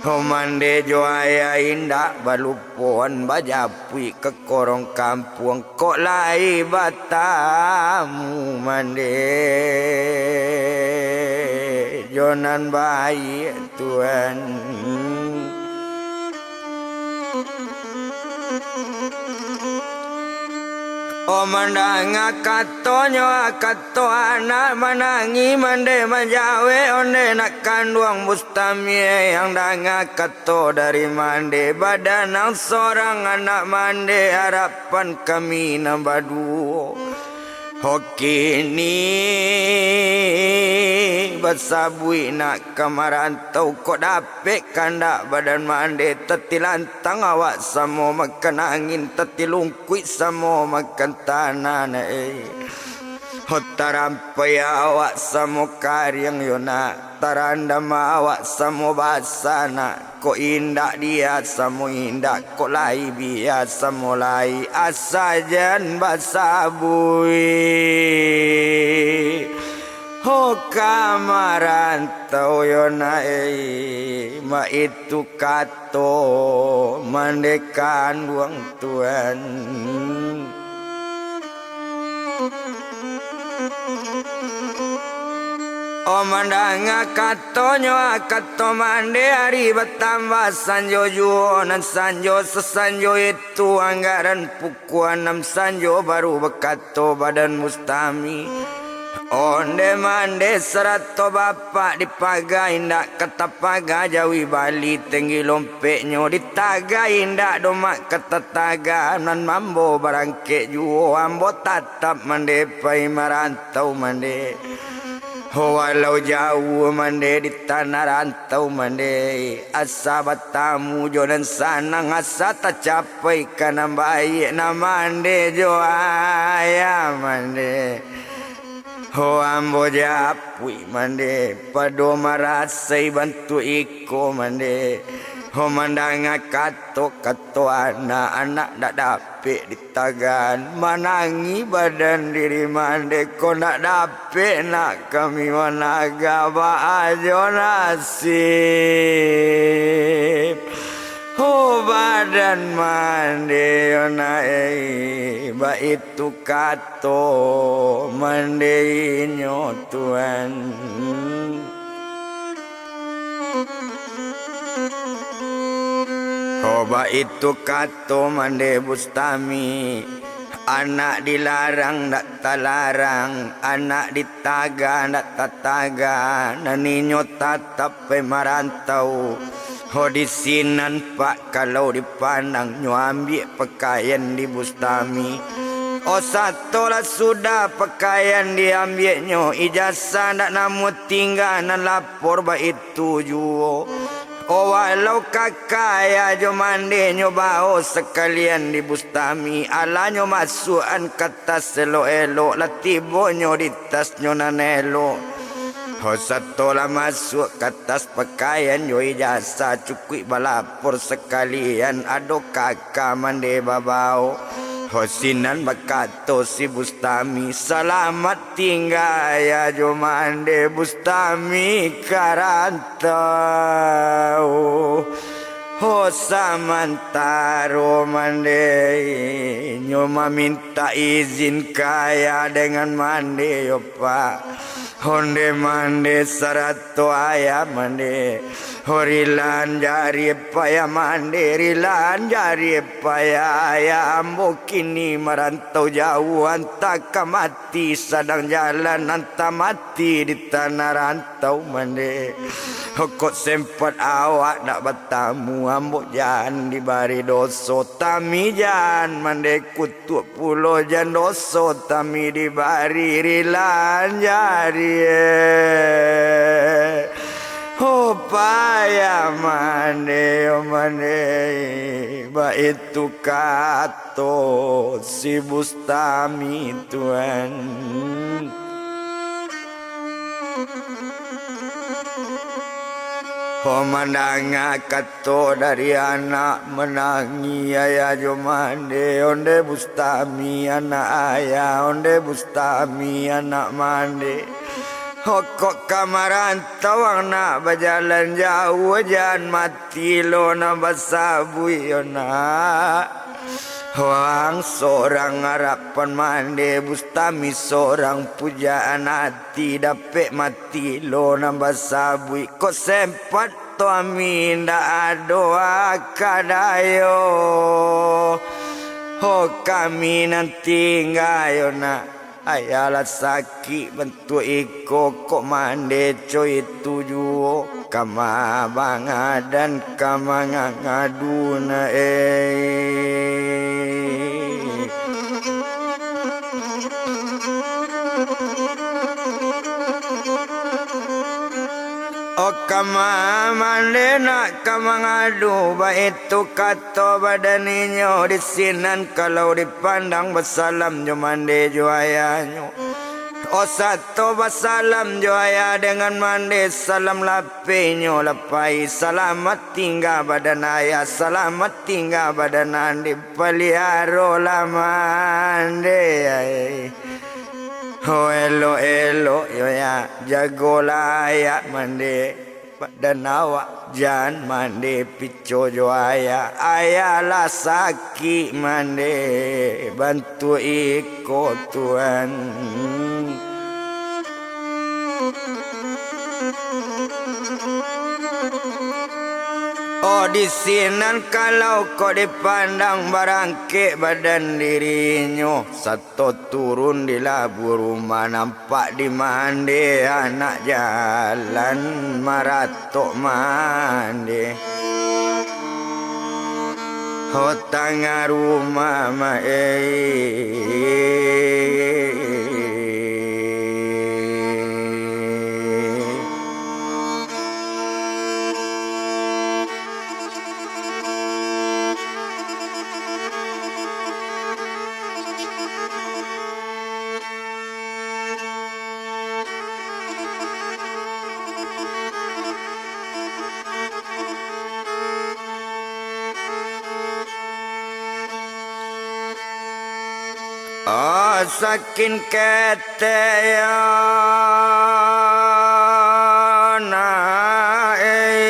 Ho mande jo ayah indak balupoan bajapuik ka korong kampuang, kok lai batamu mande jo nan baiak tuan. Oh, mandanga katonyo, kato anak manangih mande, manjawek onde nak kanduang Bustami, yang danga kato dari mande, badan nan sorang anak mande, arapan kami nan baduo. Ho kini basabuik nak ka marantau, kok dapek kandak badan mande, tatilantang awak samo makan angin, tatilungkuik samo makan tanah nak ei. Ho tarampai awak samo kariang yo nak, tarandam awak samo basah nak. Kok indak dia samo indak, kok lai bia samo lai, asa jan basabuik. Ho ka marantau yo nak ei, baitu kato mande kanduang tuan. Oh, mandanga katonyo, kato mande, ari batambah sanjo juo, nan sanjo sasanjo itu anggaran pukua anam sanjo baru bakato badan Bustami. Onde mande sarato bapak dipaga indak ka tapaga, jawi bali tenggi lompeknyo ditaga indak domak ka tataga, nan mambo barangkek juo ambo tatap mande pai marantau mande. Ho walau jauah mande di tanah rantau mande, asa batamu jo nan sanang, asa tacapai ka nan baiak, nan mande jo ayah mande. Ho ambo japuik mande, pado marasai bantuak iko mande. Ho mandanga kato-kato anak, anak dak dapek ditagan, manangih badan diri mande, kok ndak dapek nak kami managa, baa jo nasib. Ho badan mande yo nak ei, baitu kato mande inyo tuan. Ho baitu kato mande Bustami, anak dilarang ndak talarang, anak ditaga ndak tataga, nan inyo tatap pai marantau. Ho di sinan, Pak, kalau dipandang, nyo ambiak pakaian di Bustami. Oh, sato lah sudah pakaian diambiaknyo, ijazah ndak namuah tingga, nan lapor baitu juo. Oh, walau kaka ayah jo mande nyo bao sakalian di Bustami, alah nyo masuakan ka tas elok-elok, lah tibonyo di tasnyo nan elok. Ho, sato lah masuak ka tas pakaian jo ijazah, cukuik balapor sakalian, ado kaka mande babao. Ho, sinan bakato si Bustami, "Salamat tingga ayah jo mande, Bustami ka rantau." Ho, samantaro mande nyo mamintak izin ka ayah dengan mande yo, Pak. Onde mande sarato ayah mande. Ho, rilaan jari payah mande, rilaan jari payah ayah, ambo kini marantau jauah, antah ka mati sadang jalan, antah mati di tanah rantau mande. Ho, kok sempat awak ndak batamu, ambo jan dibari doso, Tami jan mande, kutuak pulo jan doso Tami dibari, rilaan jari. Oh, payah mande, oh mande, baitu kato si Bustami, Tuan. Ho, mandanga kato dari anak, manangih ayah jo mande, onde Bustami anak ayah, onde Bustami anak mande. Ho, kok ka marantau nak bajalan jauah, jan mati lo nan basabuik yo, nak. Ho, ang sorang arapan mande, Bustami sorang pujaan ati, dapek mati lo nan basabuik. Kok sempat Tami ndak ado aka dayo. Ho, kami nan tingga yo, nak. Ayah lah sakik bantuak iko, kok mande co itu juo, ka ma bangadan ka mangangadu na, eh. Oh, ka ma mande nak ka mangadu, baitu kato badan inyo di sinan, kalau dipandang basalam jo mande jo ayahnyo. Oh, sato basalam jo ayah dengan mande, salam lapeh inyo lah pai, salamat tingga badan ayah, salamat tingga badan ande, paliaro lah mande ai. Oh, elok-elok yo ya, jagolah ayah mande. Badan awak jan mande pico jo ayah, ayah lah sakik mande, bantuak iko Tuan. Oh, di sinan kalau kok dipandang barangkek badan dirinyo, sat- To turun di labuah rumah, nampak di mande anak jalan maratok mande. Ho tangah rumah ma, eh. Oh, sakin ketek yo na, eh,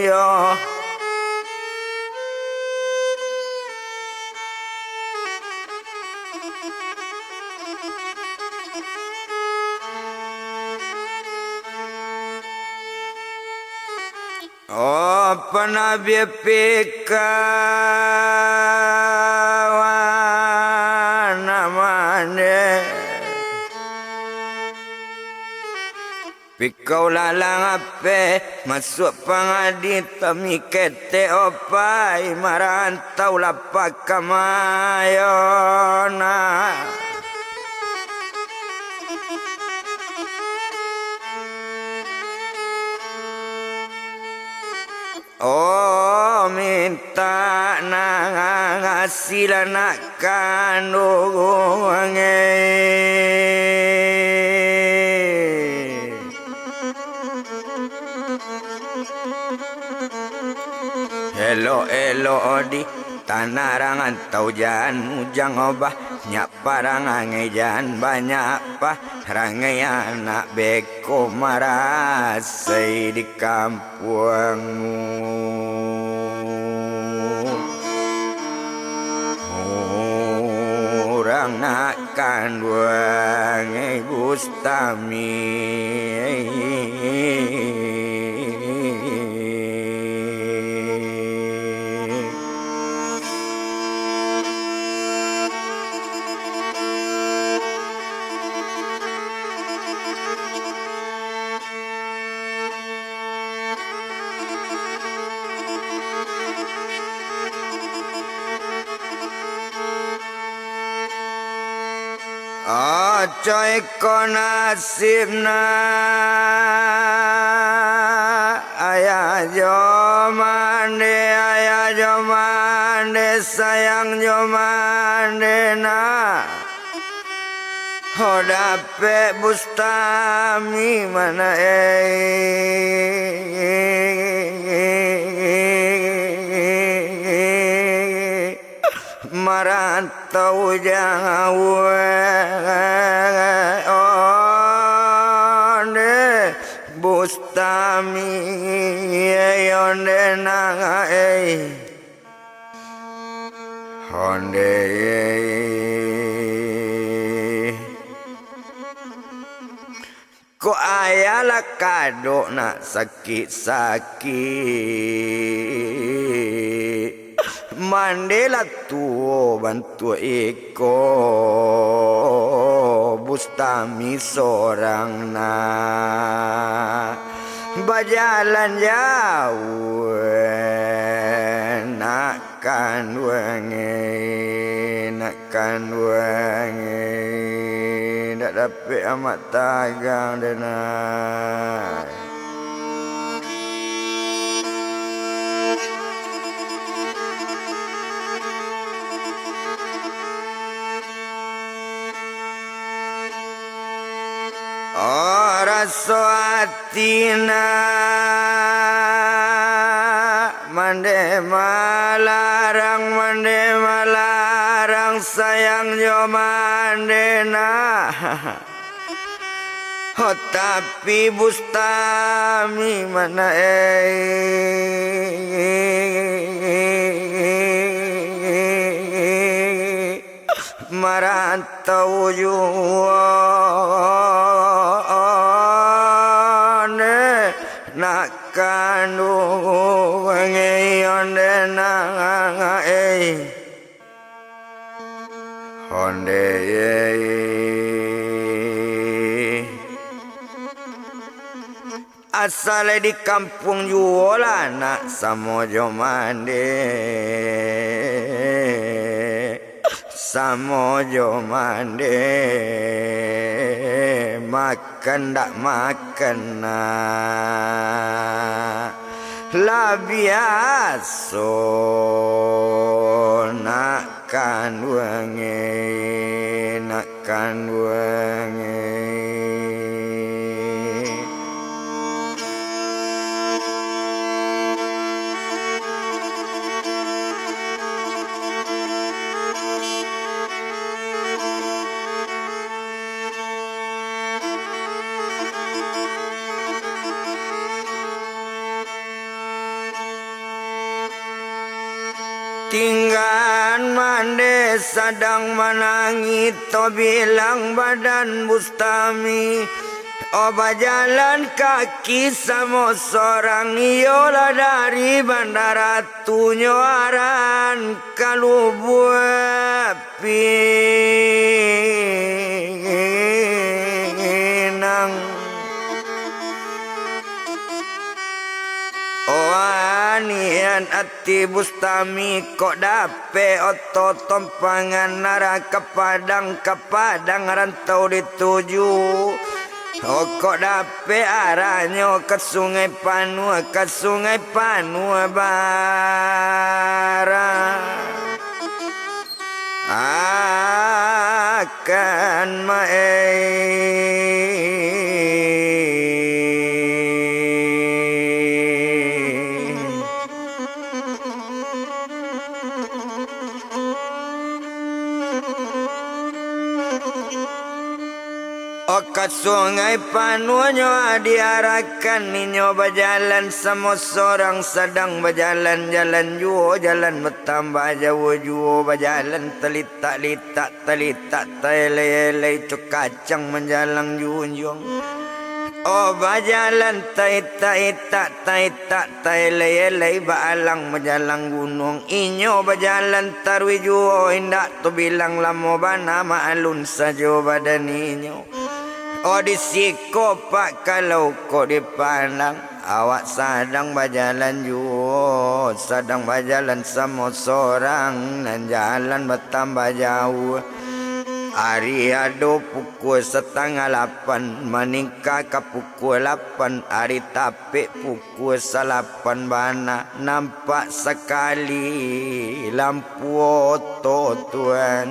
yo. Oh, panabi pikawan namane. Kau lalang ape masuak pangadi, tami ketek opai marantau lapah ka mayo nak. Oh, mintak nan ngasilah nak kanduang e. Elok-elok di tanah rantau, jan mujang obah, nyak parangai jan banyak parangai, anak beko marasai di kampuangmu. Urang nak kanduang, eh, Bustami. Oco iko nasib nak, ayah jo mande, ayah jo mande, sayang jo mande nak. Ho dapek Bustami mana eh, marantau jauah, onde Bustami, onde nak eh. Onde, kok ayah lah kadok nak sakik-sakik, mande lah tuo bantuak iko, Bustami sorang nak bajalan jauah nak. Kanduang e, nak kanduang e, dak dapek amak tagang dek nak. Oh, raso ati nak, mande malarang, mande malarang, sayang jo mande nak. Oh, tapi Bustami mana eh, marantau juo ne nak kanduang e, onde nak eh, onde eh. Asal di kampuang juo lah nak samo jo mande, samo jo mande, makan dak makan nak, lah biaso nak kanduang e, nak kanduang e. Tinggan mande sadang manangih, tabilang badan Bustami. Oh, bajalan kaki samo sorang, iyolah dari bandara tu nyo aran ka Lubuak Pinang. Ati Bustami kok dapek oto tompangan arah ka Padang, ka Padang rantau dituju. Oh, kok dapek arahnyo ka Sungai Panuah, ka Sungai Panuah bara. Akan main. O ka Sungai Panuah nyo diarahkan, inyo bajalan samo sorang, sadang bajalan-jalan juo, jalan batambah jauah juo, bajalan talitak-litak, talitak taelai-elai, cok kacang manjalang junjuang. O bajalan taitak-itak, taitak taelai-elai, baalang manjalang gunuang. Inyo bajalan taruih juo, indak tabilang lamo bana, maalun sajo badan inyo. O di siko pak kalau kok dipandang, awak sadang bajalan juo, sadang bajalan samo sorang, nan jalan batambah jauah. Ari ado pukua satangah lapan, maningka ka pukua lapan, ari tapek pukua salapan bana, nampak sakali lampu oto, tuan.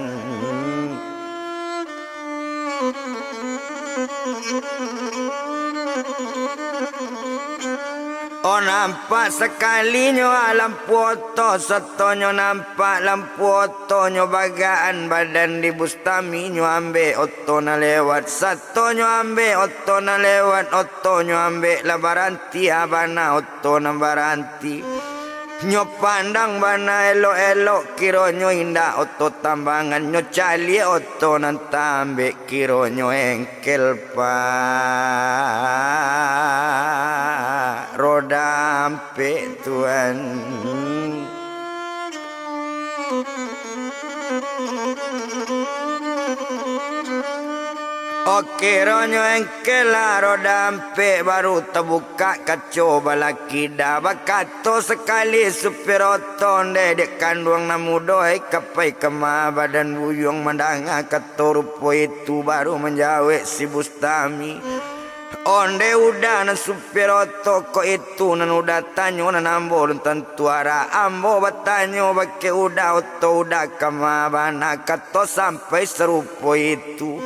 O nampak sakalinyo lampu oto, satonyo nampak lampu otonyo bagaan badan di Bustami, nyo ambek oto nan lewat, satonyo ambek oto nan lewat, otonyo ambek lah baranti, abana oto nan baranti. Nyo pandang bana elok-elok, kironyo indak oto tambangan, nyo caliak oto nan taambek, kironyo engkel pak, roda ampek, tuan. O kironyo engkel lah roda ampek, baru tabukak kaco balakida, bakato sakali supir oto, "Ndeh, dek kanduang nan mudo, ai, ka pai kama badan buyuang mandanga kato rupo itu?" Baru manjawek si Bustami, "Onde uda nan supir oto ko itu nan uda tanyo, nan ambo alun tantu arah. Ambo batanyo bakeh uda, oto uda kama bana, kato sampai sarupo itu.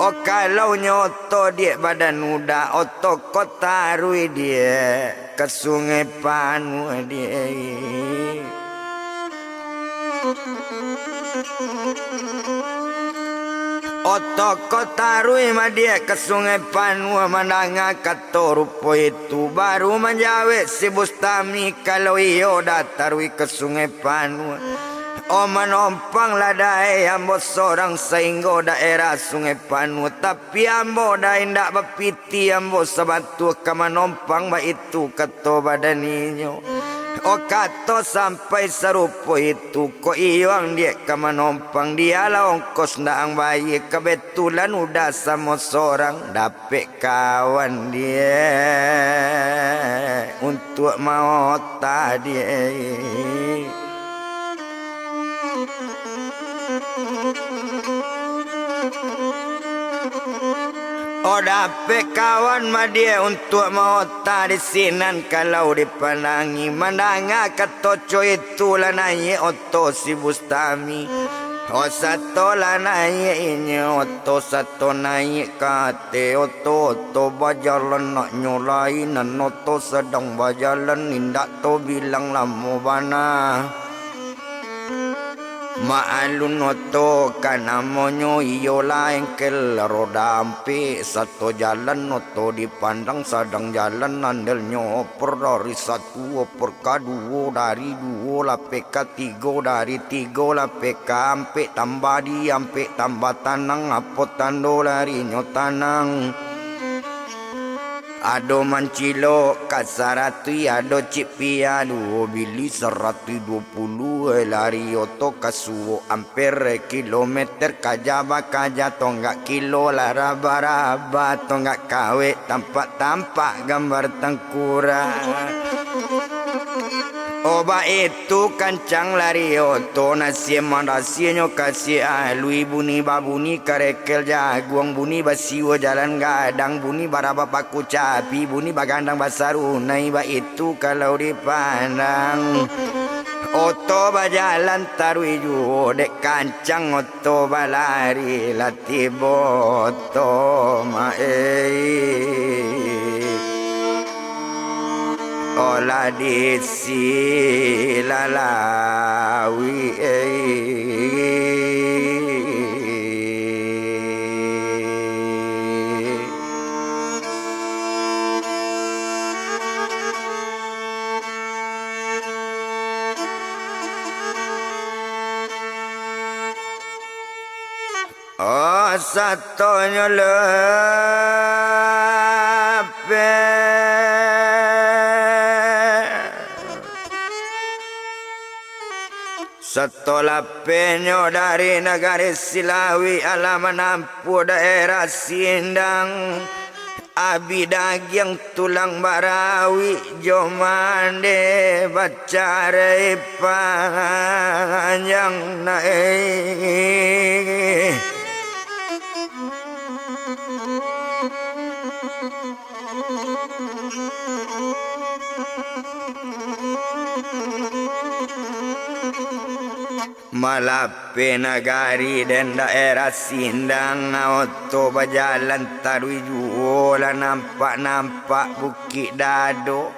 O kalau nyo oto diak badan uda, oto ko taruih diak ka Sungai Panuah diak." Oto ko taruih madiak ka Sungai Panuah, mandanga kato rupo itu, baru manjawek si Bustami, "Kalau iyo, uda taruih ka Sungai Panuah, o manompang lah dai ambo sorang sainggo daerah Sungai Panuah, tapi ambo uda indak bapiti, ambo sabatua ka manompang baitu," kato badan inyo. O kato sampai sarupo itu, kok iyo ang diak ka manompang, dialah ongkos ndak ang bayia, kabetulan uda samo sorang, dapek kawan diak untuak maota diak. O dapek kawan madiak untuak maota di sinan, kalau dipandangi, mandanga kato co itu, lah naiak oto si Bustami. O sato lah naiak inyo oto, sato naiak ka ateh oto, oto bajalan nak nyo lai, nan oto sadang bajalan indak tabilang lamo bana. Maalun oto ka namonyo, iyolah engkel roda ampek, sato jalan oto dipandang sadang jalan, andelnyo oper dari satu, oper kaduo dari duo, lapeh katigo dari tigo, lapeh kaampek tambah di ampek tambah tanang, apo tando larinyo tanang. Ado mancilok ka saratuih, ado cik pia duo bili saratuih duo puluah, lari oto ka suok amper kilometer, kaja bakaja tonggak kilo, lah raba-raba tonggak kawek, tampak-tampak gambar tangkurang. Oh, baitu kancang lari oto, nasiah manasiahnyo kasiah alui, bunyi babunyi karekel jaguang, bunyi basiwo jalan gadang, bunyi barabak paku capi, bunyi bagandang basarunai, baitu kalau dipandang. Oto bajalan taruih juo, dek kancang oto balari, lah tibo oto maeh. Olah di Silalawi. Oh, satonyo lapeh. Sato lapehnyo dari nagari Silawi, alah manampuah daerah Sindang. Abih dagiang tulang barawik jo mande bacarai panjang naeh. Malapeh nagari den daerah Sindang, oto bajalan taruih juo lah nampak-nampak Bukik Dadok.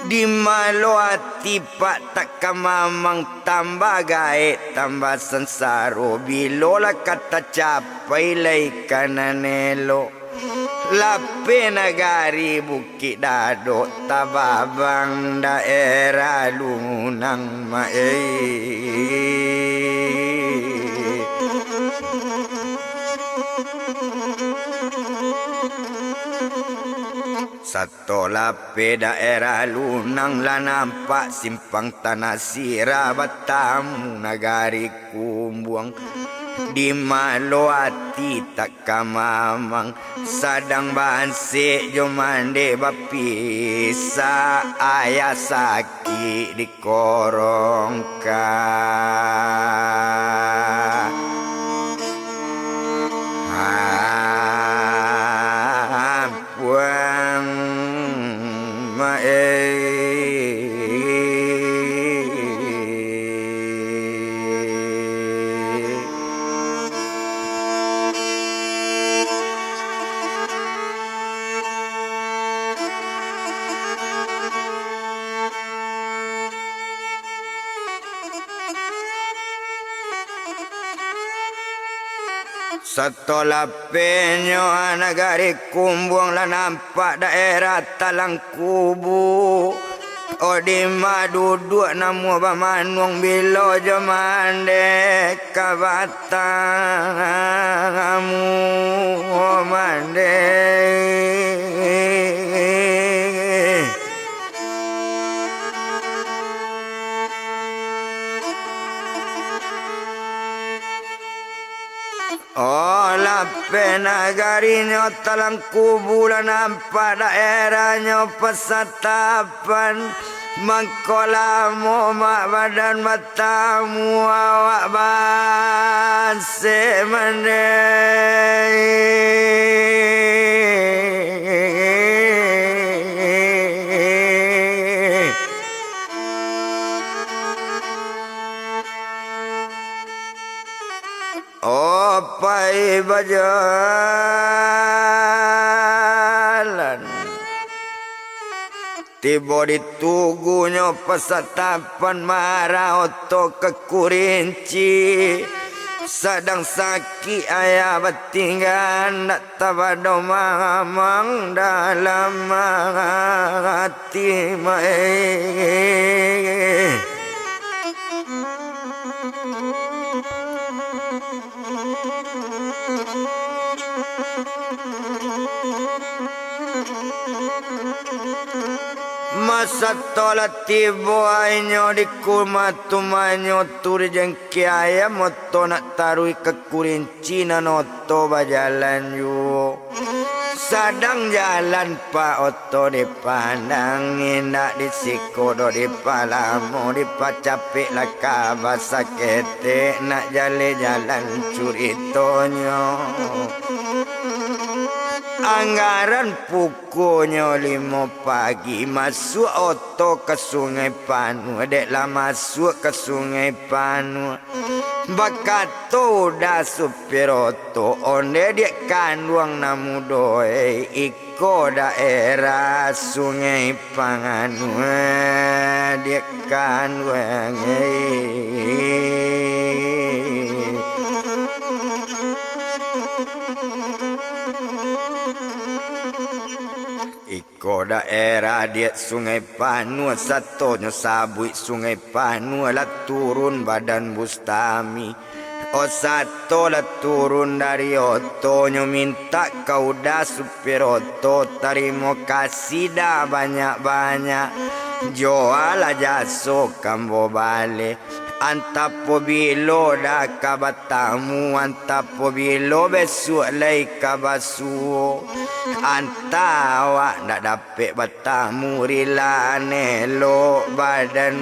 Di malo ati pak tak ka mamang, tambah gaek, tambah sansaro, bilo lah ka tacapai lai ka nan elok. Lapeh nagari Bukik Dadok, tababang daerah Lunang maeh. Sato lapeh daerah Lunang, lah nampak simpang Tanah Sirah, batamu nagari Kumbuang. Di malo ati tak ka mamang, sadang bansek jo mande bapisah, ayah sakik di korongka. Ampuang maeh. Sato lapehnyo nagari Kumbuang, lah nampak daerah Talang Kubu. Odi maduduak namuah bamanuang, bilo jo mande ka batamu mande. Oh, lapeh nagarinyo Talang Kubu, lah nampak daerahnyo Pasatapan. Mangko lamo mak badan batamu, awak bansek mande. Oh, pai bajalan. Tibo di tugunyo Pasatapan, marah oto ka Kurinci. Sadang sakik ayah batingga, ndak tabado mamang dalam ati maeh. Masato lah tibo inyo di kumah tumanyo tu, dijengki ayam oto nak taruih ka Kurinci, nan oto bajalan juo. Sadang jalan pa oto dipandang, indak di siko doh dipalamo, dipacapek lah ka basaketek, nak jaleh jalan curitonyo. Anggaran pukuanyo limo pagi, masuak oto ka Sungai Panuah, dek lah masuak ka Sungai Panuah. Bakato uda supir oto, ondeh diak kanduang nan mudo, eh, iko daerah Sungai Panuah, diak kanduang, eh. Iko daerah diak Sungai Panuah, satonyo sabuik Sungai Panuah, lah turun badan Bustami. Oh, sato lah turun dari otonyo, mintak ka uda supir oto, tarimo kasih dah banyak-banyak. Joalah jaso kambo baleh. Antah pabilo dah ka batamu, antah pabilo bisuak lai ka basuo. Antah awak ndak dapek batamu, rilah elok badan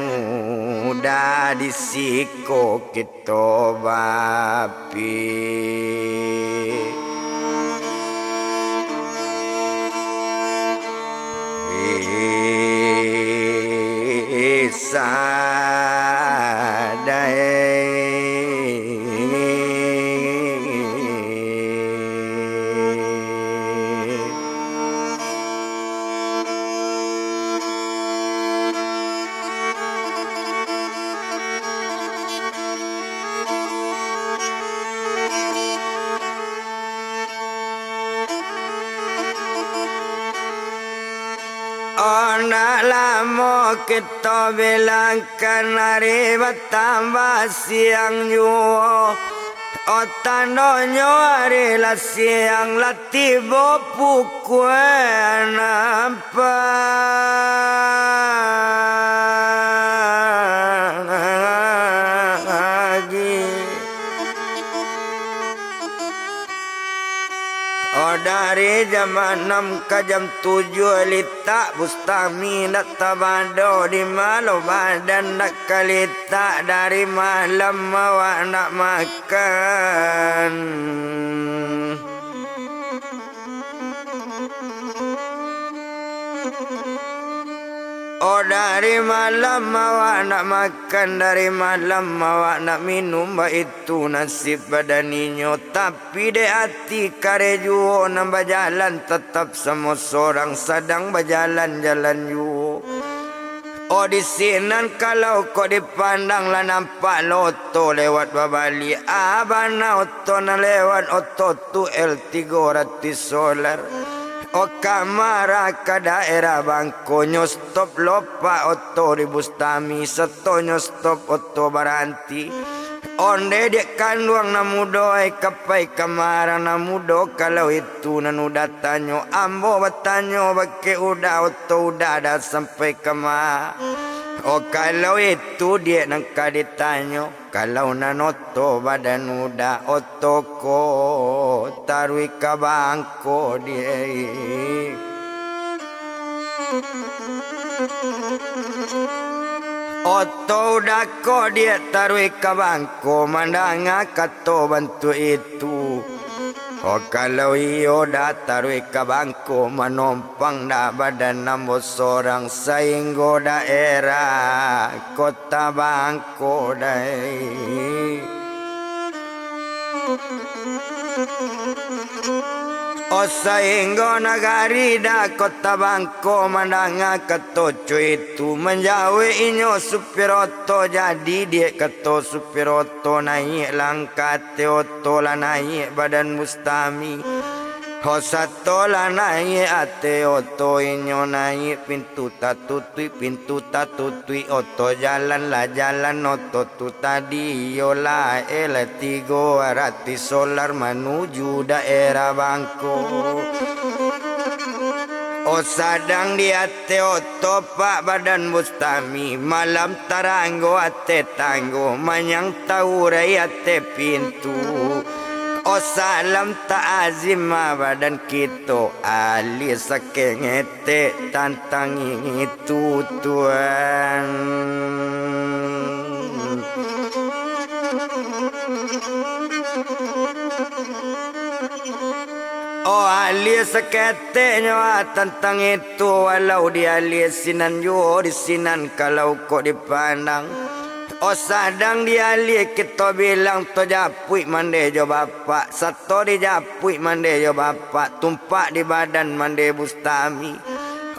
uda, di siko kito bapik. Ondak lamo kito bilangkan, ari batambah siang juo. Oh, tandonyo ari lah siang, lah tibo pukua anam pagi. Oh, dari jam anam ka jam tujuah litak Bustami ndak tabado, di ma lo badan ndak ka litak, dari malam awak ndak makan. Oh, dari malam awak ndak makan, dari malam awak ndak minum, baitu nasib badan inyo. Tapi dek ati kareh juo nan bajalan, tatap samo sorang sadang bajalan-jalan juo. Oh, di sinan kalau kok dipandang lah nampak lo oto lewat babaliak. Ah, bana oto nan lewat, oto tu L tigo ratuih Solar. Oh, ka ma ka daerah Bangko, nyo stop lo pak oto di Bustami, sato nyo stop oto baranti. Ondeh diak kanduang nan mudo, ai ka pai ka ma nan mudo, kalau itu nan uda tanyo. Ambo batanyo bakeh uda, oto uda dah sampai ka ma? Oh, kalau itu diak nan ka ditanyo, kalau nan oto badan uda, oto ko taruih ka Bangko diak. Oto uda ko diak taruih ka Bangko, mandanga kato bantuak itu. Oh, kalau iyo dah taruih ka Bangko, manompang dah badan ambo sorang, sainggo daerah Kota Bangko dai. Oh, sainggo nagari dah Kota Bangko, mandanga kato co itu, manjawek inyo supir oto, jadi diak kato supir oto, naiak lah ka ateh oto, lah naiak badan Bustami. Ho, sato lah naiak ateh oto, inyo naiak pintu tatutuik, pintu tatutuik, oto jalan lah jalan, oto tu tadi iyolah L tigo ratuih Solar manuju daerah Bangko. Oh, sadang di ateh oto pak badan Bustami, malam taranggo ateh tanggo, manyang taurai ateh pintu. Oh, salam takzim badan kito, alis saketek tantang itu, Tuan. Oh, alis saketek nyo, ah, tantang itu, walau di alis sinan juo, di sinan kalau kok dipandang. Oh, sadang di alis kito bilang, tajapuik mande jo bapak, sato dijapuik mande jo bapak, tumpak di badan mande Bustami.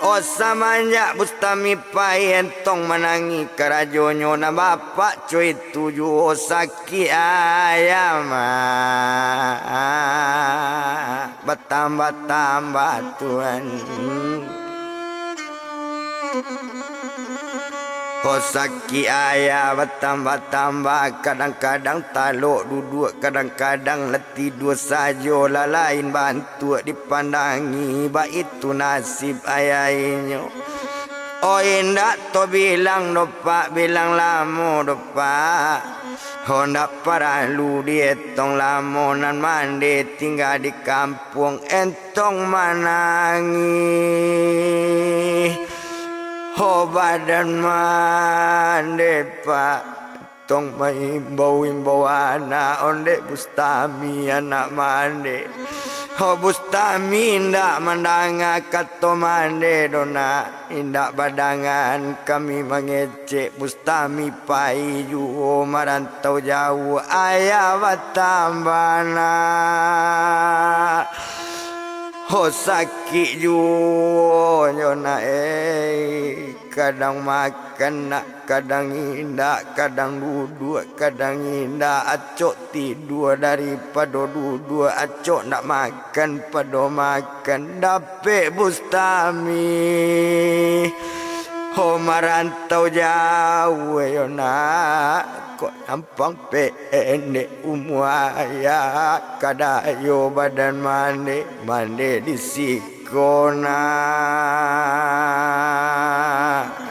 Oh, samanjak Bustami pai, entong manangih karajonyo, nan bapak co itu juo sakik ayah, Mak. Batambah-tambah, Tuan. Ho, sakik ayah batambah-tambah, kadang-kadang talok duduak, kadang-kadang lah tidua sajo, lah lain bantuak dipandangi, baitu nasib ayahnyo. Oh, indak to bilang doh, Pak, bilang lamo doh, Pak. Ho, ndak paralu dietong lamo nan mande tingga di kampuang, entong manangih. Ho, badan mande, Pak, entong maimbau-imbau anak, ondeh Bustami anak mande. Ho, Bustami indak mandanga kato mande doh, Nak. Indak badangan kami mangecek, Bustami pai juo marantau jauah, ayah batambah, Nak. Ho, sakik juo nyo, Nak, eh. Kadang makan, Nak, kadang indak, kadang duduak, kadang indak, acok tidua daripado duduak, acok ndak makan pado makan, dapek Bustami. Ho, marantau jauah yo, Nak, kok nampang pendek umua ayah, kadayo badan mande, mande di si- ko, Nak,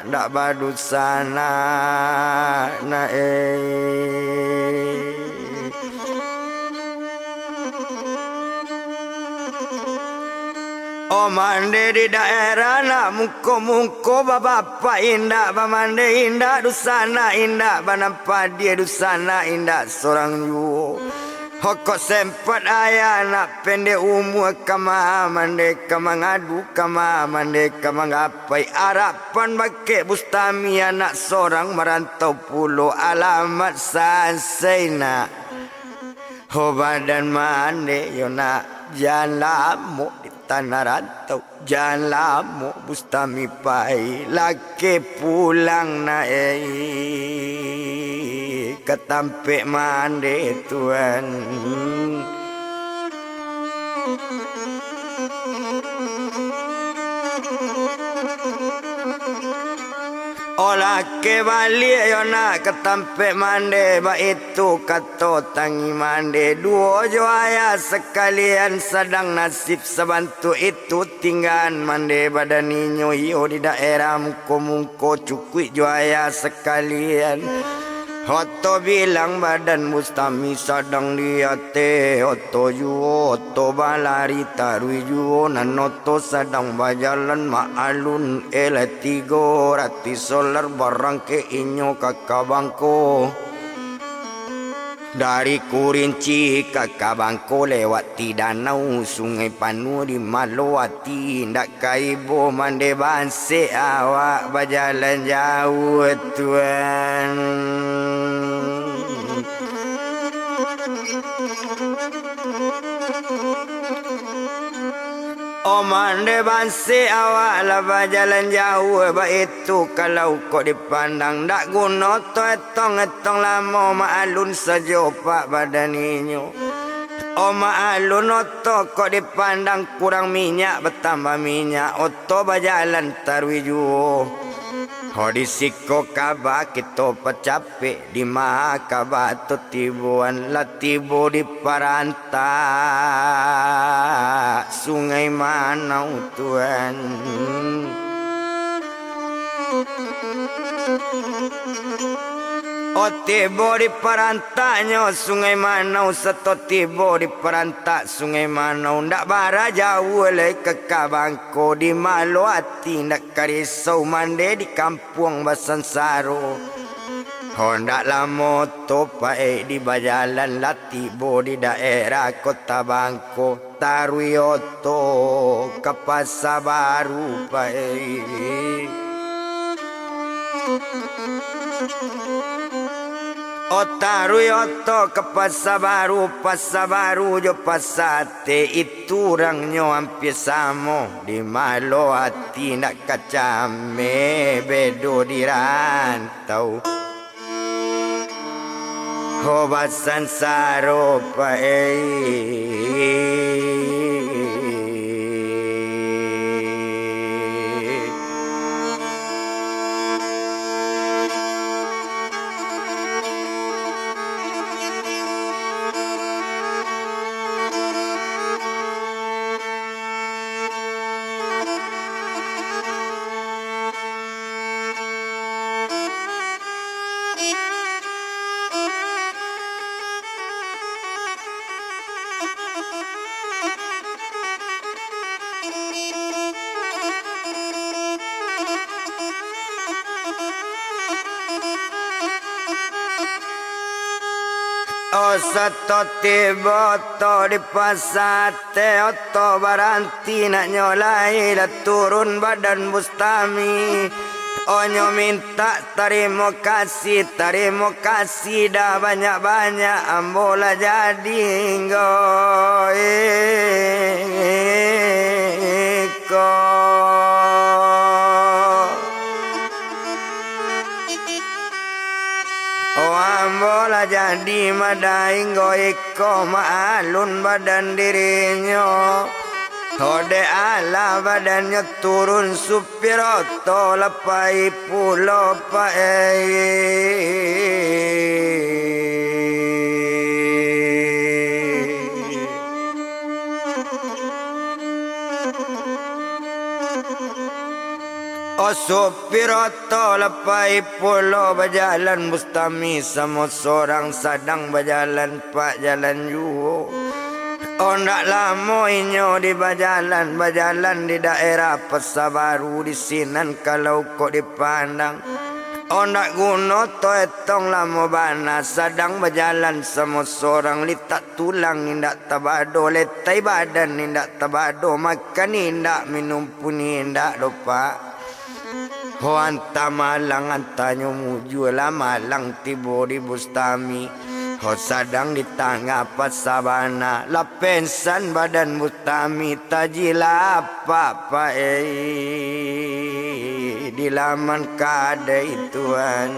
ndak badusanak, Nak, eh. Oh, mande di daerah, Nak, mungko-mungko babapak indak, bamande indak, dusanak indak, banampa dia dusanak indak sorang juo. Ho, kok sempat ayah nak pendek umua, ka ma mande ka mangadu, ka ma mande ka manggapai. Arapan bakeh Bustami anak sorang marantau pulo, alamat sansai nak. Ho, badan mande yo nak, jan lamo di tanah rantau. Jan lamo Bustami pai, lakeh pulang nak, eh, ka tampek mande, Tuan. Oh, lakeh baliak yo nak ka tampek mande, baitu kato tangi mande. Duo jo ayah sakalian, sadang nasib sabantuak itu, tinggaan mande badan inyo iyo di daerah mungko-mungko, cukuik jo ayah sakalian. Oto bilang badan Bustami sadang di ateh oto juo, oto balari taruih juo, nan oto sadang bajalan maalun, eleh tigo rati solar barangkek inyo ka Kabangko. Dari Kurinci ka Kabangko lewat ti danau, sungai panuah di malo ati, indak ka ibo mande bansek awak bajalan jauah, Tuan. Oh, mande bansek awak lah bajalan jauah, baitu kalau kok dipandang, ndak guno to etong-etong lamo, maalun sajo pak badan inyo. Oh, maalun oto kok dipandang, kurang minyak batambah minyak, oto bajalan taruih juo. Ho, di siko kaba kito pacapek, di ma kaba to tiboan, lah tibo di parantak Sungai Manau, Tuan. Oh, tibo di parantaknyo Sungai Manau, sato tibo di parantak Sungai Manau, ndak bara jauah lai ka, ka Bangko, di Malo Ati ndak ka risau, mande di kampuang basansaro. Ho, ndak lamo tu paik di bajalan, lah tibo di daerah Kota Bangko. Taruih oto ka Pasa Baru, paik. Oh, taruih oto ka Pasa Baru, Pasa Baru jo Pasa Ateh itu urangnyo ampia samo, di Malo Ati ndak ka cameh, bedo di rantau. Ho, basansaro, paik. Oh, sato tibo oto di Pasa Ateh, oto baranti nak nyo lai, lah turun badan Bustami. Oh, nyo mintak tarimo kasih, tarimo kasih dah banyak-banyak, ambo lah jadi inggo iko. Oh, ambo lah jadi madainggo iko, maalun badan dirinyo. Ho, dek alah badannyo turun, supir oto lah pai pulo, paik. Oh, supir oto lah pai pulo, bajalan Bustami samo sorang, sadang bajalan Pak jalan juo. Oh, ndak lamo inyo di bajalan, bajalan di daerah Pasa Baru, di sinan kalau kok dipandang. Oh, ndak guno to etong, lamo bana, sadang bajalan samo sorang, litak tulang indak tabado, letai badan indak tabado, makan indak, minum pun indak doh, Pak. Ho, antah malang, antah nyo mujua lah malang tibo di Bustami. Ho, sadang di tangah Pasa Bana, lah pensan badan Bustami, tajilap Pak, Pak, eh, di laman kadai, Tuan.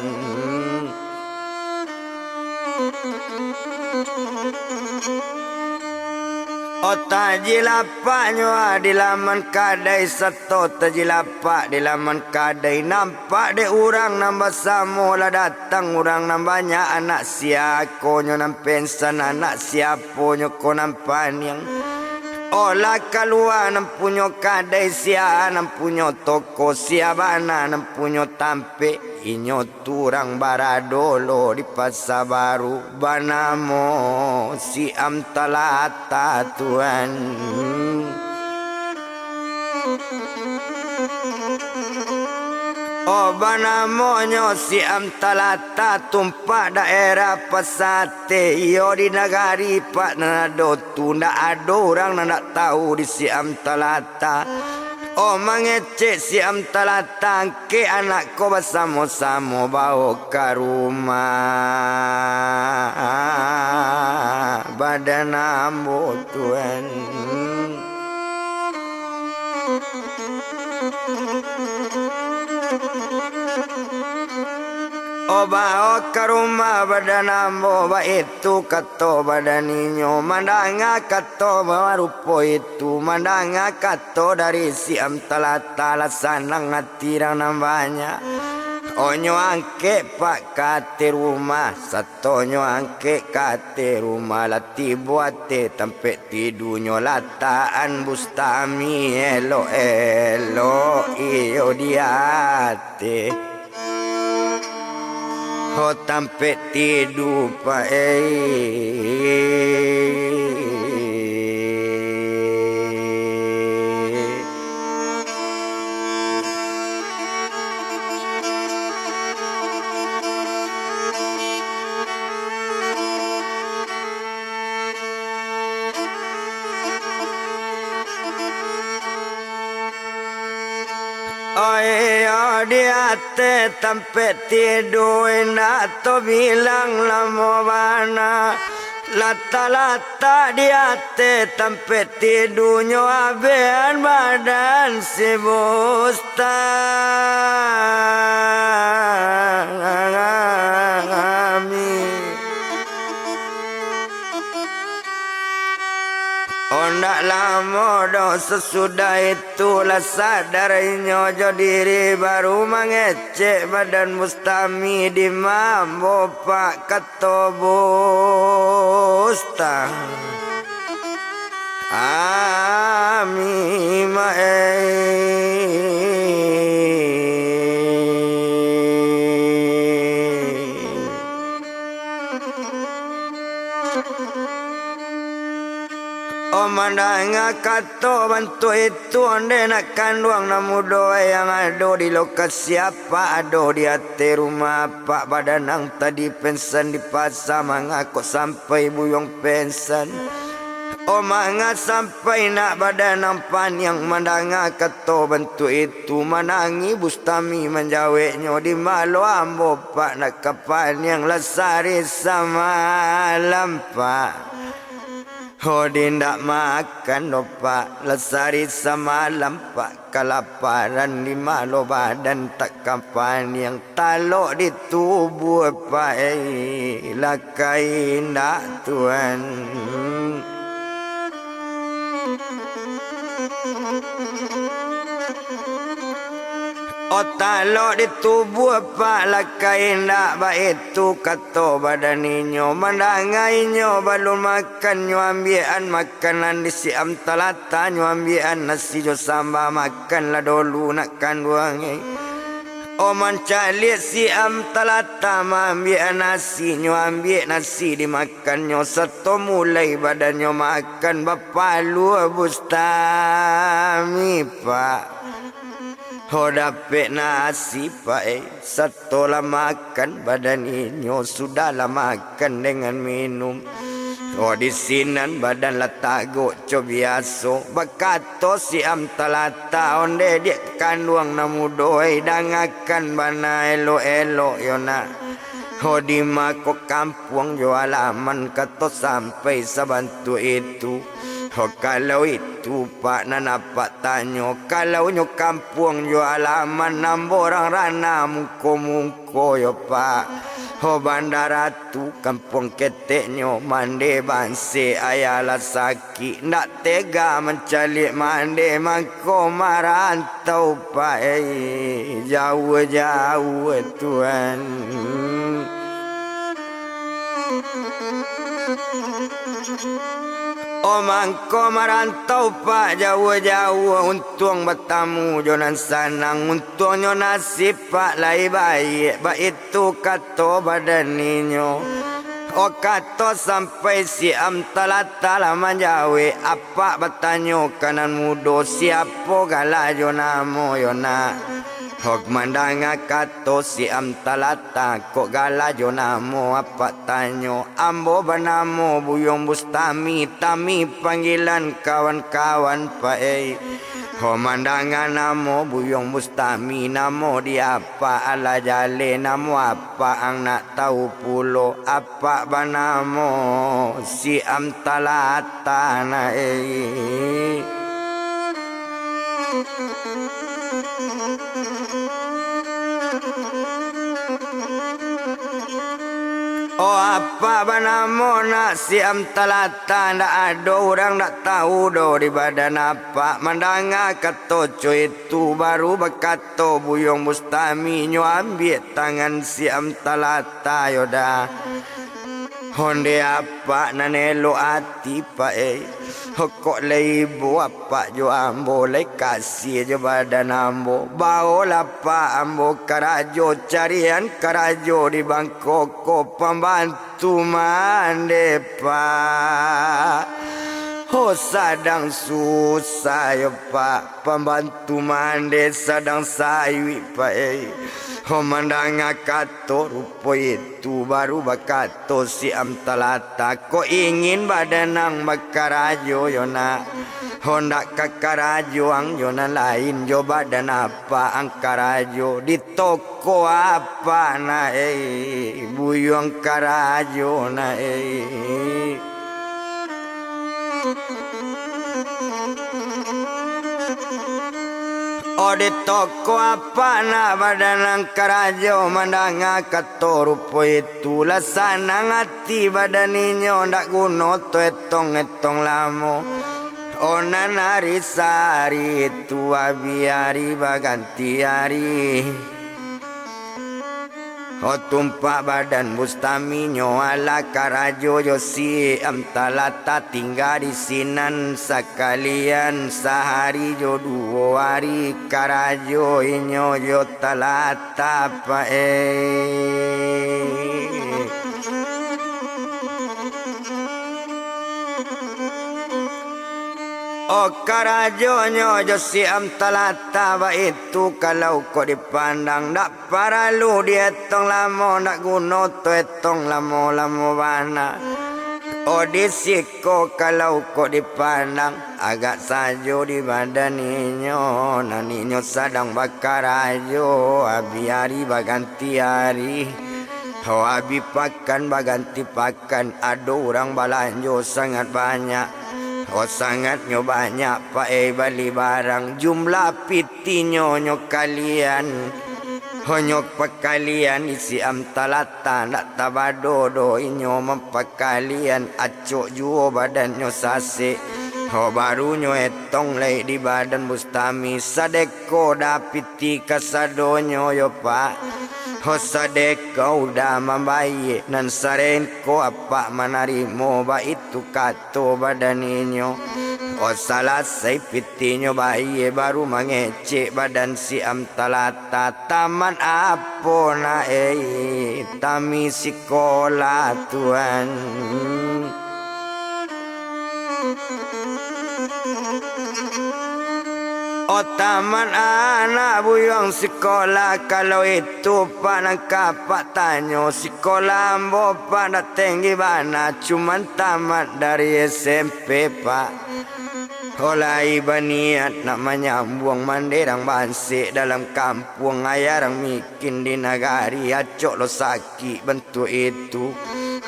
Oh, tajilap Pak nyo, ah, di laman kadai, sato tajilap Pak di laman kadai, nampak dek urang nan basamo lah datang, urang nan banyak, anak sia ko nyo nan pensan, anak sia po nyo ko nan paniang. Oh, lah kalua nan punyo kadai, sia nan punyo toko, sia bana nan punyo tampek. Inyo tu urang barado lo di Pasa Baru, banamo Siam Talata, Tuan. Oh, banamonyo Siam Talata, tumpak daerah Pasa Ateh, iyo di nagari Pak nan ado tu, ndak ado urang nan ndak tahu di Siam Talata. Oh, mangecek Siam Talata, angkek anak ko basamo-samo bao ka rumah badan ambo, Tuan. Oh, bao ka rumah badan ambo, baitu kato badan inyo. Mandanga kato barupo itu, mandanga kato dari Siam Talata, lah sanang ati urang nan banyak. Oh, nyo angkek Pak ka ateh rumah, sato nyo angkek ka ateh rumah, lah tibo ateh tampek tidunyo, latakan Bustami elok-elok iyo di ateh. Ho tampek tidu, Pak, eh. Oi, yo, di ateh tampek tidu, indak tabilang lamo bana. Latak-latak di ateh tampek tidunyo, abehan badan si Bustami. Ondak lamo doh sasudah itu, lah sadar inyo jo diri, baru mangecek badan Bustami, di ma ambo, Pak, kato Bustami, Mak, eh. Oh, mandanga kato bantuak itu, onde nak kanduang nan mudo yang ado di lokasi apak, ado di ateh rumah apak, badan nan tadi pengsan di pasa, manga kok sampai buyuang pengsan. Oh, manga sampai nak badan nan paniang, mandanga kato bantuak itu, manangih Bustami manjaweknyo, di malo ambo, Pak, nak ka paniang, lah sari samalam, Pak. Ho, di ndak makan doh, Pak, lah sari samalam, Pak, kalaparan, di malo badan tak ka paniang, talok di tubuah, Pak, eh, lah ka indak, Tuan. Oh, talok di tubuah, Pak, lah ka indak, baitu kato badan inyo. Mandanga inyo balun makan, nyo ambiakan makanan di si Am Talata, nyo ambiakan nasi jo samba, makanlah dulu nak kanduang, eh. Oh, mancaliak si Am Talata maambiakan nasi, nyo ambiak nasi dimakannyo, sato mulai badannyo makan, bapalua Bustami, Pak. Ho, dapek nasi, Pak, eh. Sato lah makan badan inyo, sudah lah makan dengan minum. Ho, di sinan badan lah tagok co biaso. Bakato si Am Talata, onde diak kanduang nan mudo, eh, dangakan bana elok-elok yo nak. Ho, di ma ko kampuang jo alaman, kato sampai sabantuak itu. Ho, kalau itu, Pak, nan apak tanyo, kalau nyo kampuang jo alaman, ambo urang Ranah Mungko-mungko yo, Pak. Ho, Banda Ratu kampuang keteknyo, Mande Bansek, ayah lah sakik, ndak tega mancaliak Mande, mangko marantau, Pak, eh, jauah-jauah, Tuan. Oh, mangko marantau, Pak, jauah-jauah, untuang batamu jo nan sanang, untuangnyo nasib, Pak, lai baiak, baitu kato badan inyo. Oh, kato sampai si Am Talata lah manjawek, apak batanyo ka nan mudo, siapo gala jo namo yo nak? Hok mandanga kato si Am Talata, kok gala jo namo apak tanyo, ambo banamo Buyuang Bustami, Tami panggilan kawan-kawan, Pak, eh. Ho mandanga namo Buyuang Bustami, namo di apak alah jaleh, namo apak ang nak tau pulo, apak banamo si Am Talata, nak, eh. Oh, apak banamo nak si Am Talata, ndak ado urang ndak tau doh di badan apak. Mandanga kato co itu, baru bakato Buyuang Bustami, nyo ambiak tangan si Am Talata yo dah. Ondeh apak nan elok ati, Pak, eh. Kok lai ibo apak jo ambo, lai kasiah jo badan ambo. Baolah, Pak, ambo karajo, carian karajo di Bangkok ko, pambantu mande, Pak. Ho, sadang susah yo, Pak. Pambantu mande sadang sayuik, Pak, eh. Ho, mandanga kato rupo itu, baru bakato si Amtalata, "Kok ingin badan ang bakarajo yo, nak? Ho, ndak ka karajo ang jo nan lain, jo badan apak ang karajo, di toko apak, nak, eh, buyuang karajo, nak, eh." Oh, di toko apak nak badan ang karajo, mandanga kato rupo itu, lah sanang ati badan inyo, ndak guno tu etong-etong lamo. Oh, nan ari sahari itu, abih ari baganti ari. Oh, tumpak badan Bustami nyo, alah karajo jo si Amtalata, tingga di sinan sakalian, sahari jo duo ari karajo inyo jo Talata, Pak, eh. Oh, karajonyo jo si Amtalata baitu, kalau kok dipandang, ndak paralu dietong lamo, ndak guno tu etong lamo-lamo bana. Oh, di siko kalau kok dipandang, agak sajo di badan inyo, nan inyo sadang bakarajo, abih ari baganti ari. Oh, abih pakan baganti pakan, ado urang balanjo sangat banyak. Oh, sangatnyo banyak, Pak, eh, bali barang. Jumlah pitinyo nyo kalian, oh, nyo pakalian isi Amtalata, ndak tabado doh inyo mampakalian, acok juo badannyo sasek. Oh, barunyo etong lai di badan Bustami, sadek ko udah piti kasadonyo yo, Pak. Ho, sadek ko udah mambayie, nan sarek ko apak manarimo, baitu kato badan inyo. Ho, salasai pitinyo bayie, baru mangecek badan si Amtalata, "Tamat apo nak, eh, Tami, sikolah, Tuan?" Oh, tamat anak buyuang sikolah, kalau itu, Pak, nan ka apak tanyo, sikolah ambo, Pak, ndak tenggi bana, cuman tamat dari S M P, Pak. Oh, lai baniat nak manyambuang manderang bansek dalam kampuang, ayah rang mi- kin di nagari, acok lo sakik bantuak itu.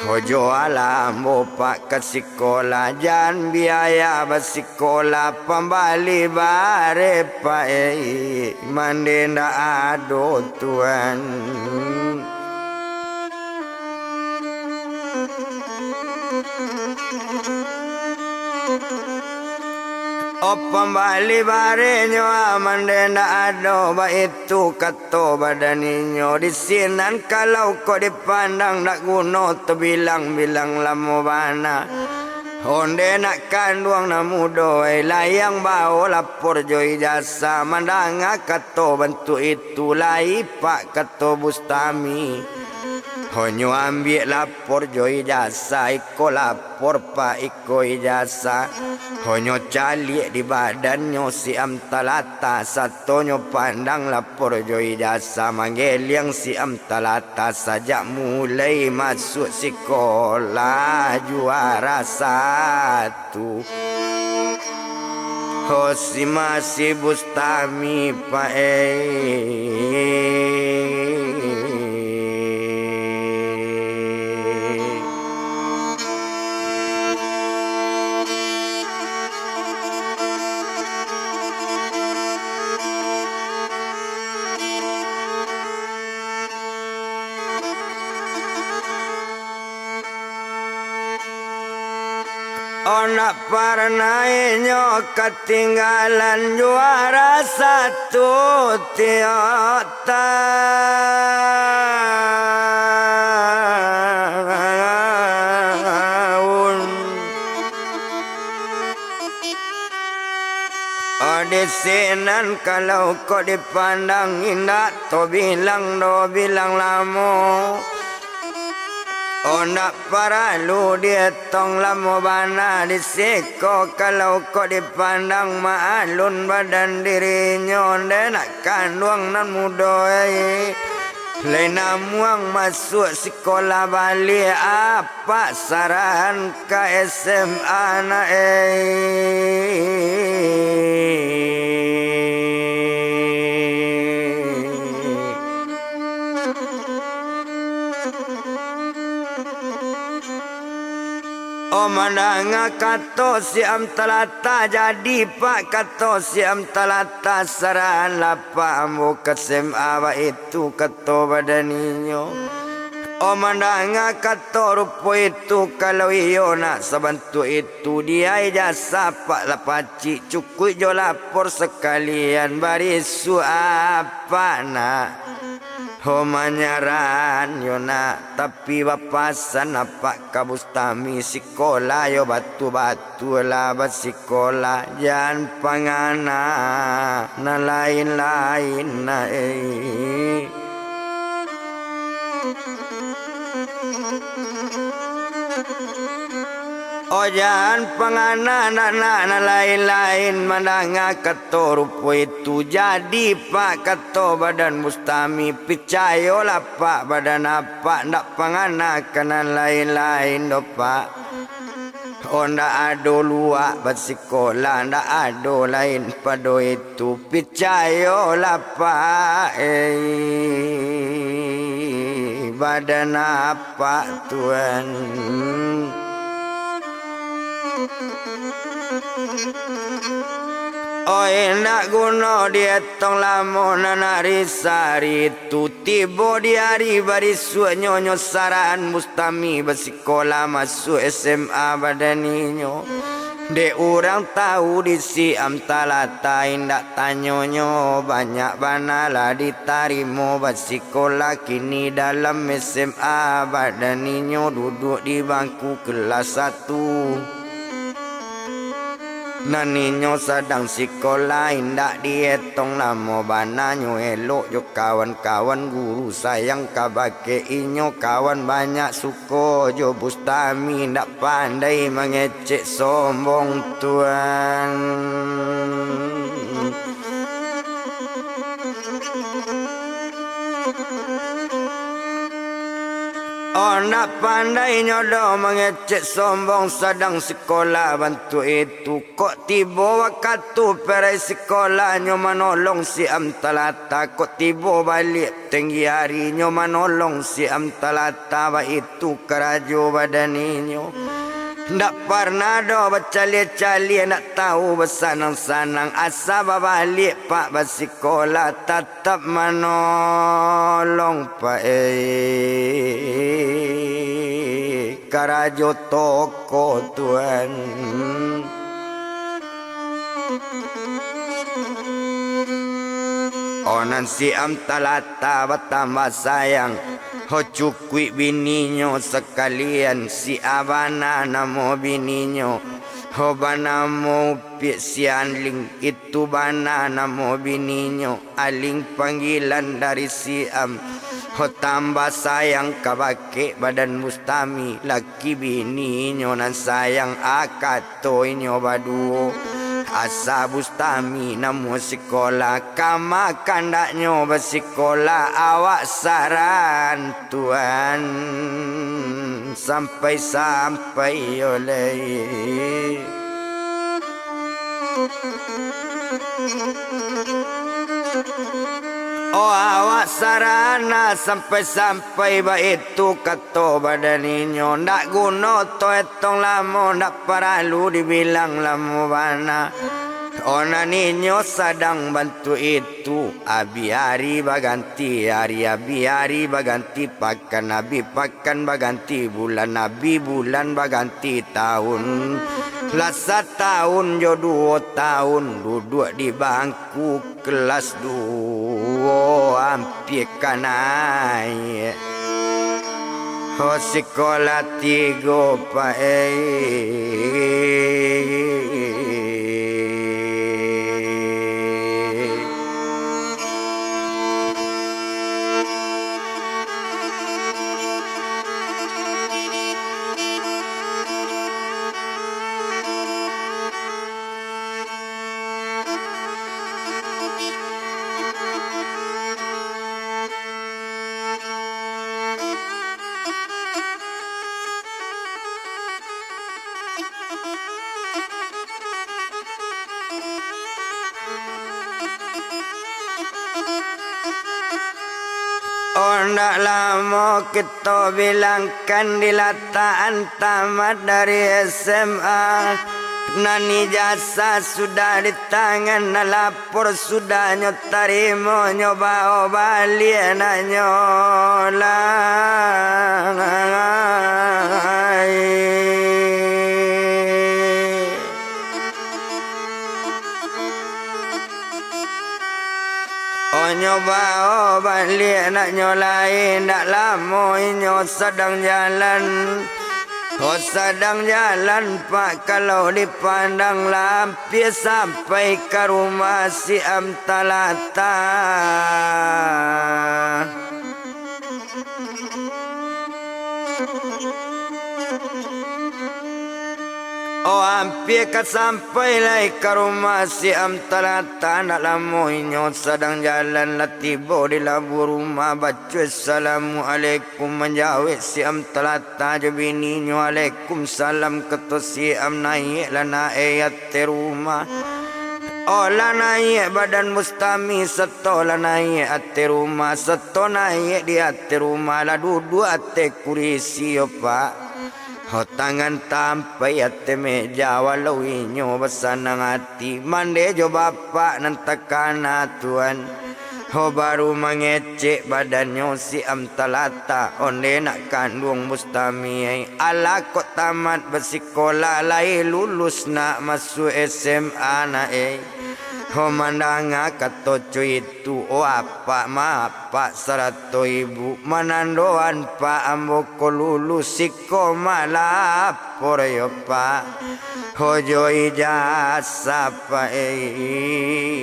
Ho, joalah ambo, Pak, ka sikolah, jan biaya basikolah, pambali bareh, Pak, eh, mande ndak ado, Tuan. Oh, pambali barehnyo, ah, mande ndak ado, baitu kato badan inyo. Di sinan kalau kok dipandang, ndak guno tabilang-bilang lamo bana. Ondeh nak kanduang nan mudo, eh, layang bao lapor jo ijasah. Mandanga kato bantuak itu, lai, Pak, kato Bustami. Ho, nyo ambiak lapor jo ijasah, iko lapor, Pak, iko ijasah. Ho, nyo caliak di badannyo si Amtalata, sato nyo pandang lapor jo ijasah, manggeliang si Amtalata sajak mulai masuak sikolah juara satu. Ho, si masih Bustami, Pak, eh. Oh, ndak parnah inyo katinggalan juara satu tiok ta- Di sinan kalau kok dipandang, indak tabilang doh bilang lamo. Ondak paralu dietong lamo bana di siko, kalau kok dipandang maalun badan dirinyo, ndeh nak kanduang nan mudo ai. Lai namuang masuak sikolah baliak, apak sarahan ka S M A nak ai. Oh, mandanga kato si Am Talata, jadi pak kato si Am Talata, sarahan lah pak ambo ka S M A, baitu kato badan inyo. Oh, mandanga kato rupo itu, kalau iyo nak sabantuak itu, di ijazah pak lah pacik, cukuik jo lapor sakalian, barisuak apak nak. Ho manyarahan yo nak, tapi bapasan apak ka Bustami, sikolah yo batua-batua lah basikolah, jan pangana nan lain-lain nak, eh. Oh, jan pangana nak, nak nan lain-lain, mandanga kato rupo itu, jadi pak kato badan Bustami, picayolah pak, badan apak ndak pangana ka nan lain-lain doh pak. Oh, ndak ado luak basikolah, ndak ado lain pado itu, picayolah pak, eh, badan apak tuan. Oi, ndak guno dietong lamo nan ari sari tu. Tibo di ari barisuaknyo, nyo sarahan Bustami basikolah masuak S M A badan inyo. Dek urang tahu di si Am Talata, indak tanyonyo, banyak bana lah ditarimo basikolah kini dalam S M A badan inyo, duduak di bangku kelas satu. Nan inyo sadang sikolah, indak dietong lamo bana nyo, elok jo kawan-kawan, guru sayang kabake inyo, kawan banyak suko jo Bustami, indak pandai mangecek sombong tuan. Oh, ndak pandai nyo doh mangecek sombong, sadang sikolah bantuak itu. Kok tibo wakatu perai sikolah, nyo manolong si Am Talata. Kok tibo baliak tenggi ari, nyo manolong si Am Talata. Baitu karajo badan inyo. Ndak parnah doh bacaliak-caliak, ndak tahu basanang-sanang. Asa babaliak pak basikolah, tatap manolong pak, eh, karajo toko tuan. Oh, nan si Am Talata batambah sayang. Ho, cukuik bininyo sakalian, si Abana namo bininyo. Ho, banamo Upiak si Aling, itu bana namo bininyo. Aling panggilan dari si Am. Ho, tambah sayang kabake badan Bustami, laki bininyo nan sayang, akat to inyo baduo. Asa Bustami namuah sikolah, kama kandaknyo basikolah, awak saran tuan, sampai-sampai yo lai. Oh, awak sarana sampai-sampai baitu kato badan inyo. Ndak guno to etong lamo, ndak paralu dibilang lamo bana. Oh, nan inyo sadang bantuak itu, abih ari baganti ari, abih ari baganti pakan, abih pakan baganti bulan, abih bulan baganti taun. Lah sataun jo duo taun duduak di bangku kelas duo, ampia ka naiak. Ho, sikolah tigo, Pak, eh. Ndak lamo kito bilangkan dilatakan tamat dari S M A. Nan ijazah sudah di tangan, nan lapor sudah nyo tarimo, nyo bao baliak nak nyo lai. Oh, nyo bao baliak nak nyo lai, ndak lamo inyo sadang jalan. Oh, sadang jalan, Pak, kalau dipandang lah ampia sampai ka rumah si Am Talata. Oh, ampia ka sampai lai ka rumah si Am Talata, ndak lamo inyo sadang jalan lah tibo di labuah rumah, baco assalamualaikum, manjawek si Am Talata jo bininyo, "Alaikumsalam," kato si Am, naiak lah naek ateh rumah. Oh, lah naiak badan Bustami, sato lah naiak ateh rumah, sato naiak di ateh rumah, lah duduak ateh kurisi yo, Pak. Ho, tangan tampai ateh meja, walau inyo basanang ati, mandeh jo bapak nan takana, Tuan. Ho, baru mangecek badannyo si Am Talata, ondeh nak kanduang Bustami ai. Alah kok tamat basikolah, lai lulus nak masuak S M A nak ai. Ho, mandanga kato co itu, oh, apak ma apak sarato ibu, manandoan pak ambo ko lulus, siko ma lapor yo, Pak. Ho, jo ijazah, Pak, eh.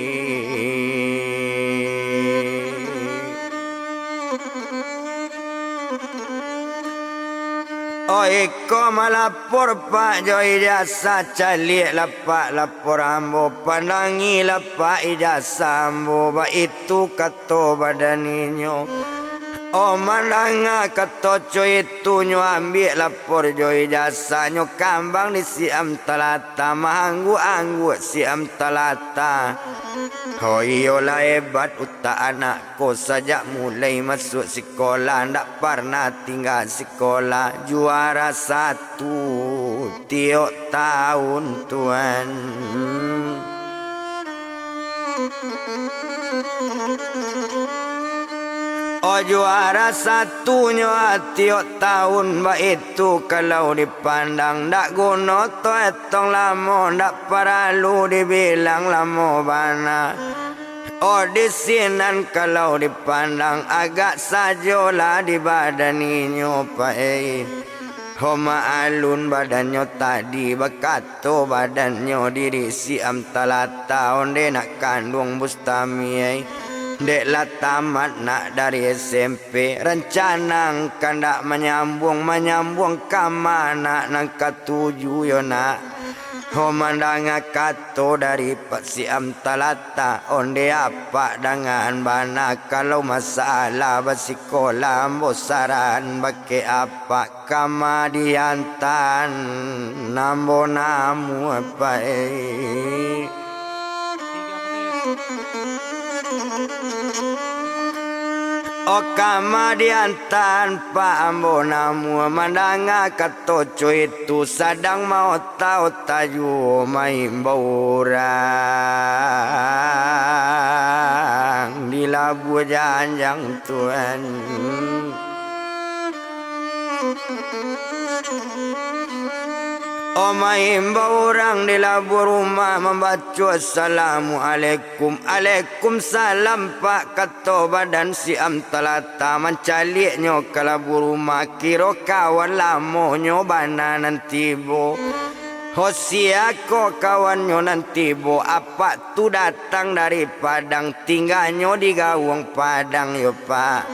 Oh, iko malapor, Pak, jo ijazah, caliak lah, Pak, lapor ambo, pandangi lah, Pak, ijazah ambo, baitu kato badan inyo. Oh, mandanga kato co itu, nyo ambiak lapor jo ijazah, nyo kambang di si Am Talata, maangguak-angguak si Am Talata. Oh, iyolah hebat utak anak ko, sajak mulai masuak sikolah, ndak parnah tingga sikolah, juara satu tiok taun, Tuan. Oh, juara satunyo tiok taun, baitu kalau dipandang, ndak guno to etong lamo, ndak paralu dibilang lamo bana. Oh, di sinan kalau dipandang, agak sajolah di badan inyo, Pak, eh. Ho, maalun badannyo tadi, bakato badannyo diri si Am Talata, ondeh nak kanduang Bustami ai. Dek lah tamat nak dari S M P, rancana kandak manyambuang, manyambuang ka ma nak nan katuju yo nak. Ho, mandanga kato dari Pak si Am Talata, ondeh apak dangan bana, kalau masalah basikolah ambo saran bakeh apak. Kama diantan ambo namuah, Pak, eh. Oh, kama diantan, Pak, ambo namuah, mandanga kato co itu, sadang maota-ota juo maimbau urang di labuah janjang, Tuan. Oh, maimbau urang di labuah rumah, mambaco assalamualaikum. Alaikumsalam, Pak, kato badan si Am Talata, mancaliaknyo ka labuah rumah, kiro kawan lamonyo bana nan tibo. Ho, sia ko kawannyo nan tibo, apak tu datang dari Padang, tingganyo di Gawang Padang yo, Pak.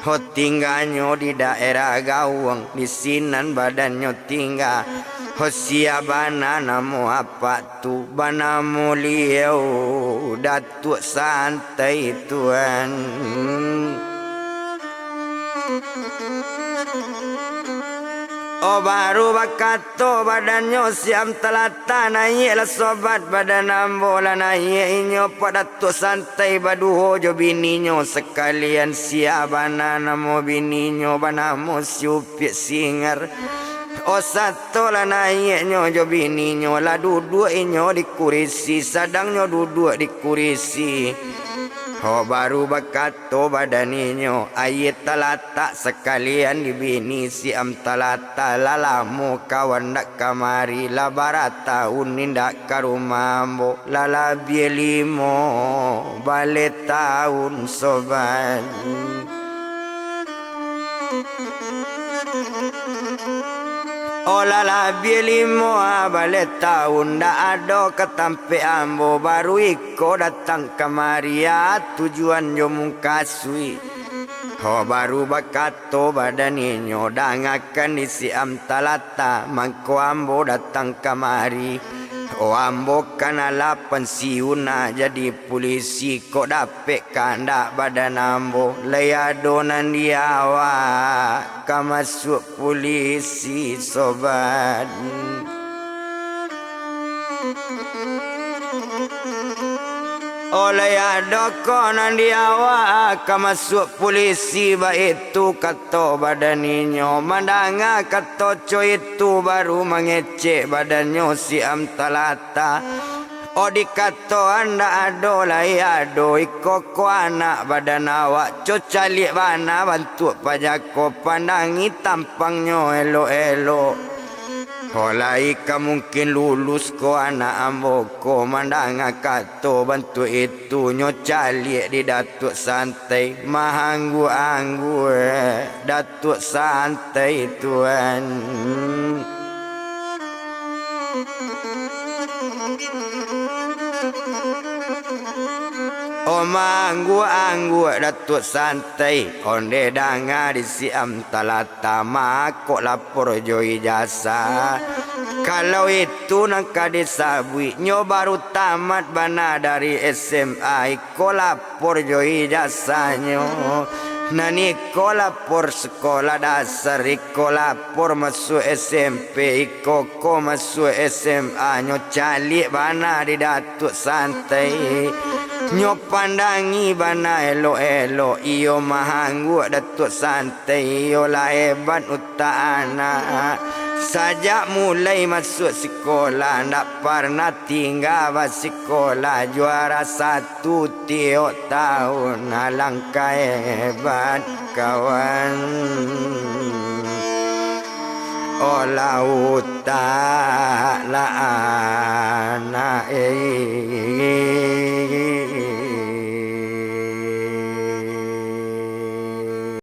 Ho, tingganyo di daerah Gawang, di sinan badannyo tingga. Ho, sia bana namo apak tu? Banamo Liau Datuak Santai, Tuan. Oh, baru bakato badannyo si Am Talata, "Naiaklah sobat, badan ambo lah naiak inyo, Pak Datuak Santai baduo jo bininyo, sakalian sia bana namo bininyo, banamo si Upiak Singar." Oh, sato lah naiaknyo jo bininyo, lah duduak inyo di kurisi, sadang nyo duduak di kurisi. Oh, baru bakato badan inyo, "Aia talatak sakalian di bini si Am Talata, lah lamo kawan ndak kamari, lah bara taun indak ka rumah ambo, lah labiah limo baleh taun, sobat." Oh, lah labiah limo baleh taun ndak ado ka tampek ambo, baru iko datang kamari, ah, tujuan jo mukasuik. Oh, baru bakato badan inyo, "Dangakan di si Am Talata, mangko ambo datang kamari. Oh, ambo kan alah pansiun, ah, jadi pulisi, kok dapek kandak badan ambo, lai ado nan di awak ka masuak pulisi, sobat." Oh, lai ado ko nan di awak ka masuak pulisi, baitu kato badan inyo. Mandanga kato co itu, baru mangecek badannyo si Am Talata. Oh, dikato ndak ado lai ado, iko ko anak badan awak, co caliak bana bantuak paja ko, pandangi tampangnyo elok-elok. Oh, lai ka mungkin lulus ko anak ambo ko, mandanga kato bantuak itu, nyo caliak di Datuak Santai, maangguak-angguak Datuak Santai, tuan. Oh, maangguak-angguak Datuak Santai, ondeh danga di si Am Talata, mako lapor jo ijasah. Kalau itu nan ka disabuik, nyo baru tamat bana dari S M A, iko lapor jo ijasahnyo. Nan iko lapor sekolah dasar, iko lapor masuak S M P, iko ko masuak S M A, nyo caliak bana di Datuak Santai. Nyo pandangi bana elok-elok, iyo maangguak Datuak Santai, iyo lah hebat utak anak. Sajak mulai masuak sikolah, ndak parnah tingga basikolah, juara satu tiok taun, alangkah hebat kawan. Olah utak lah anak, eh.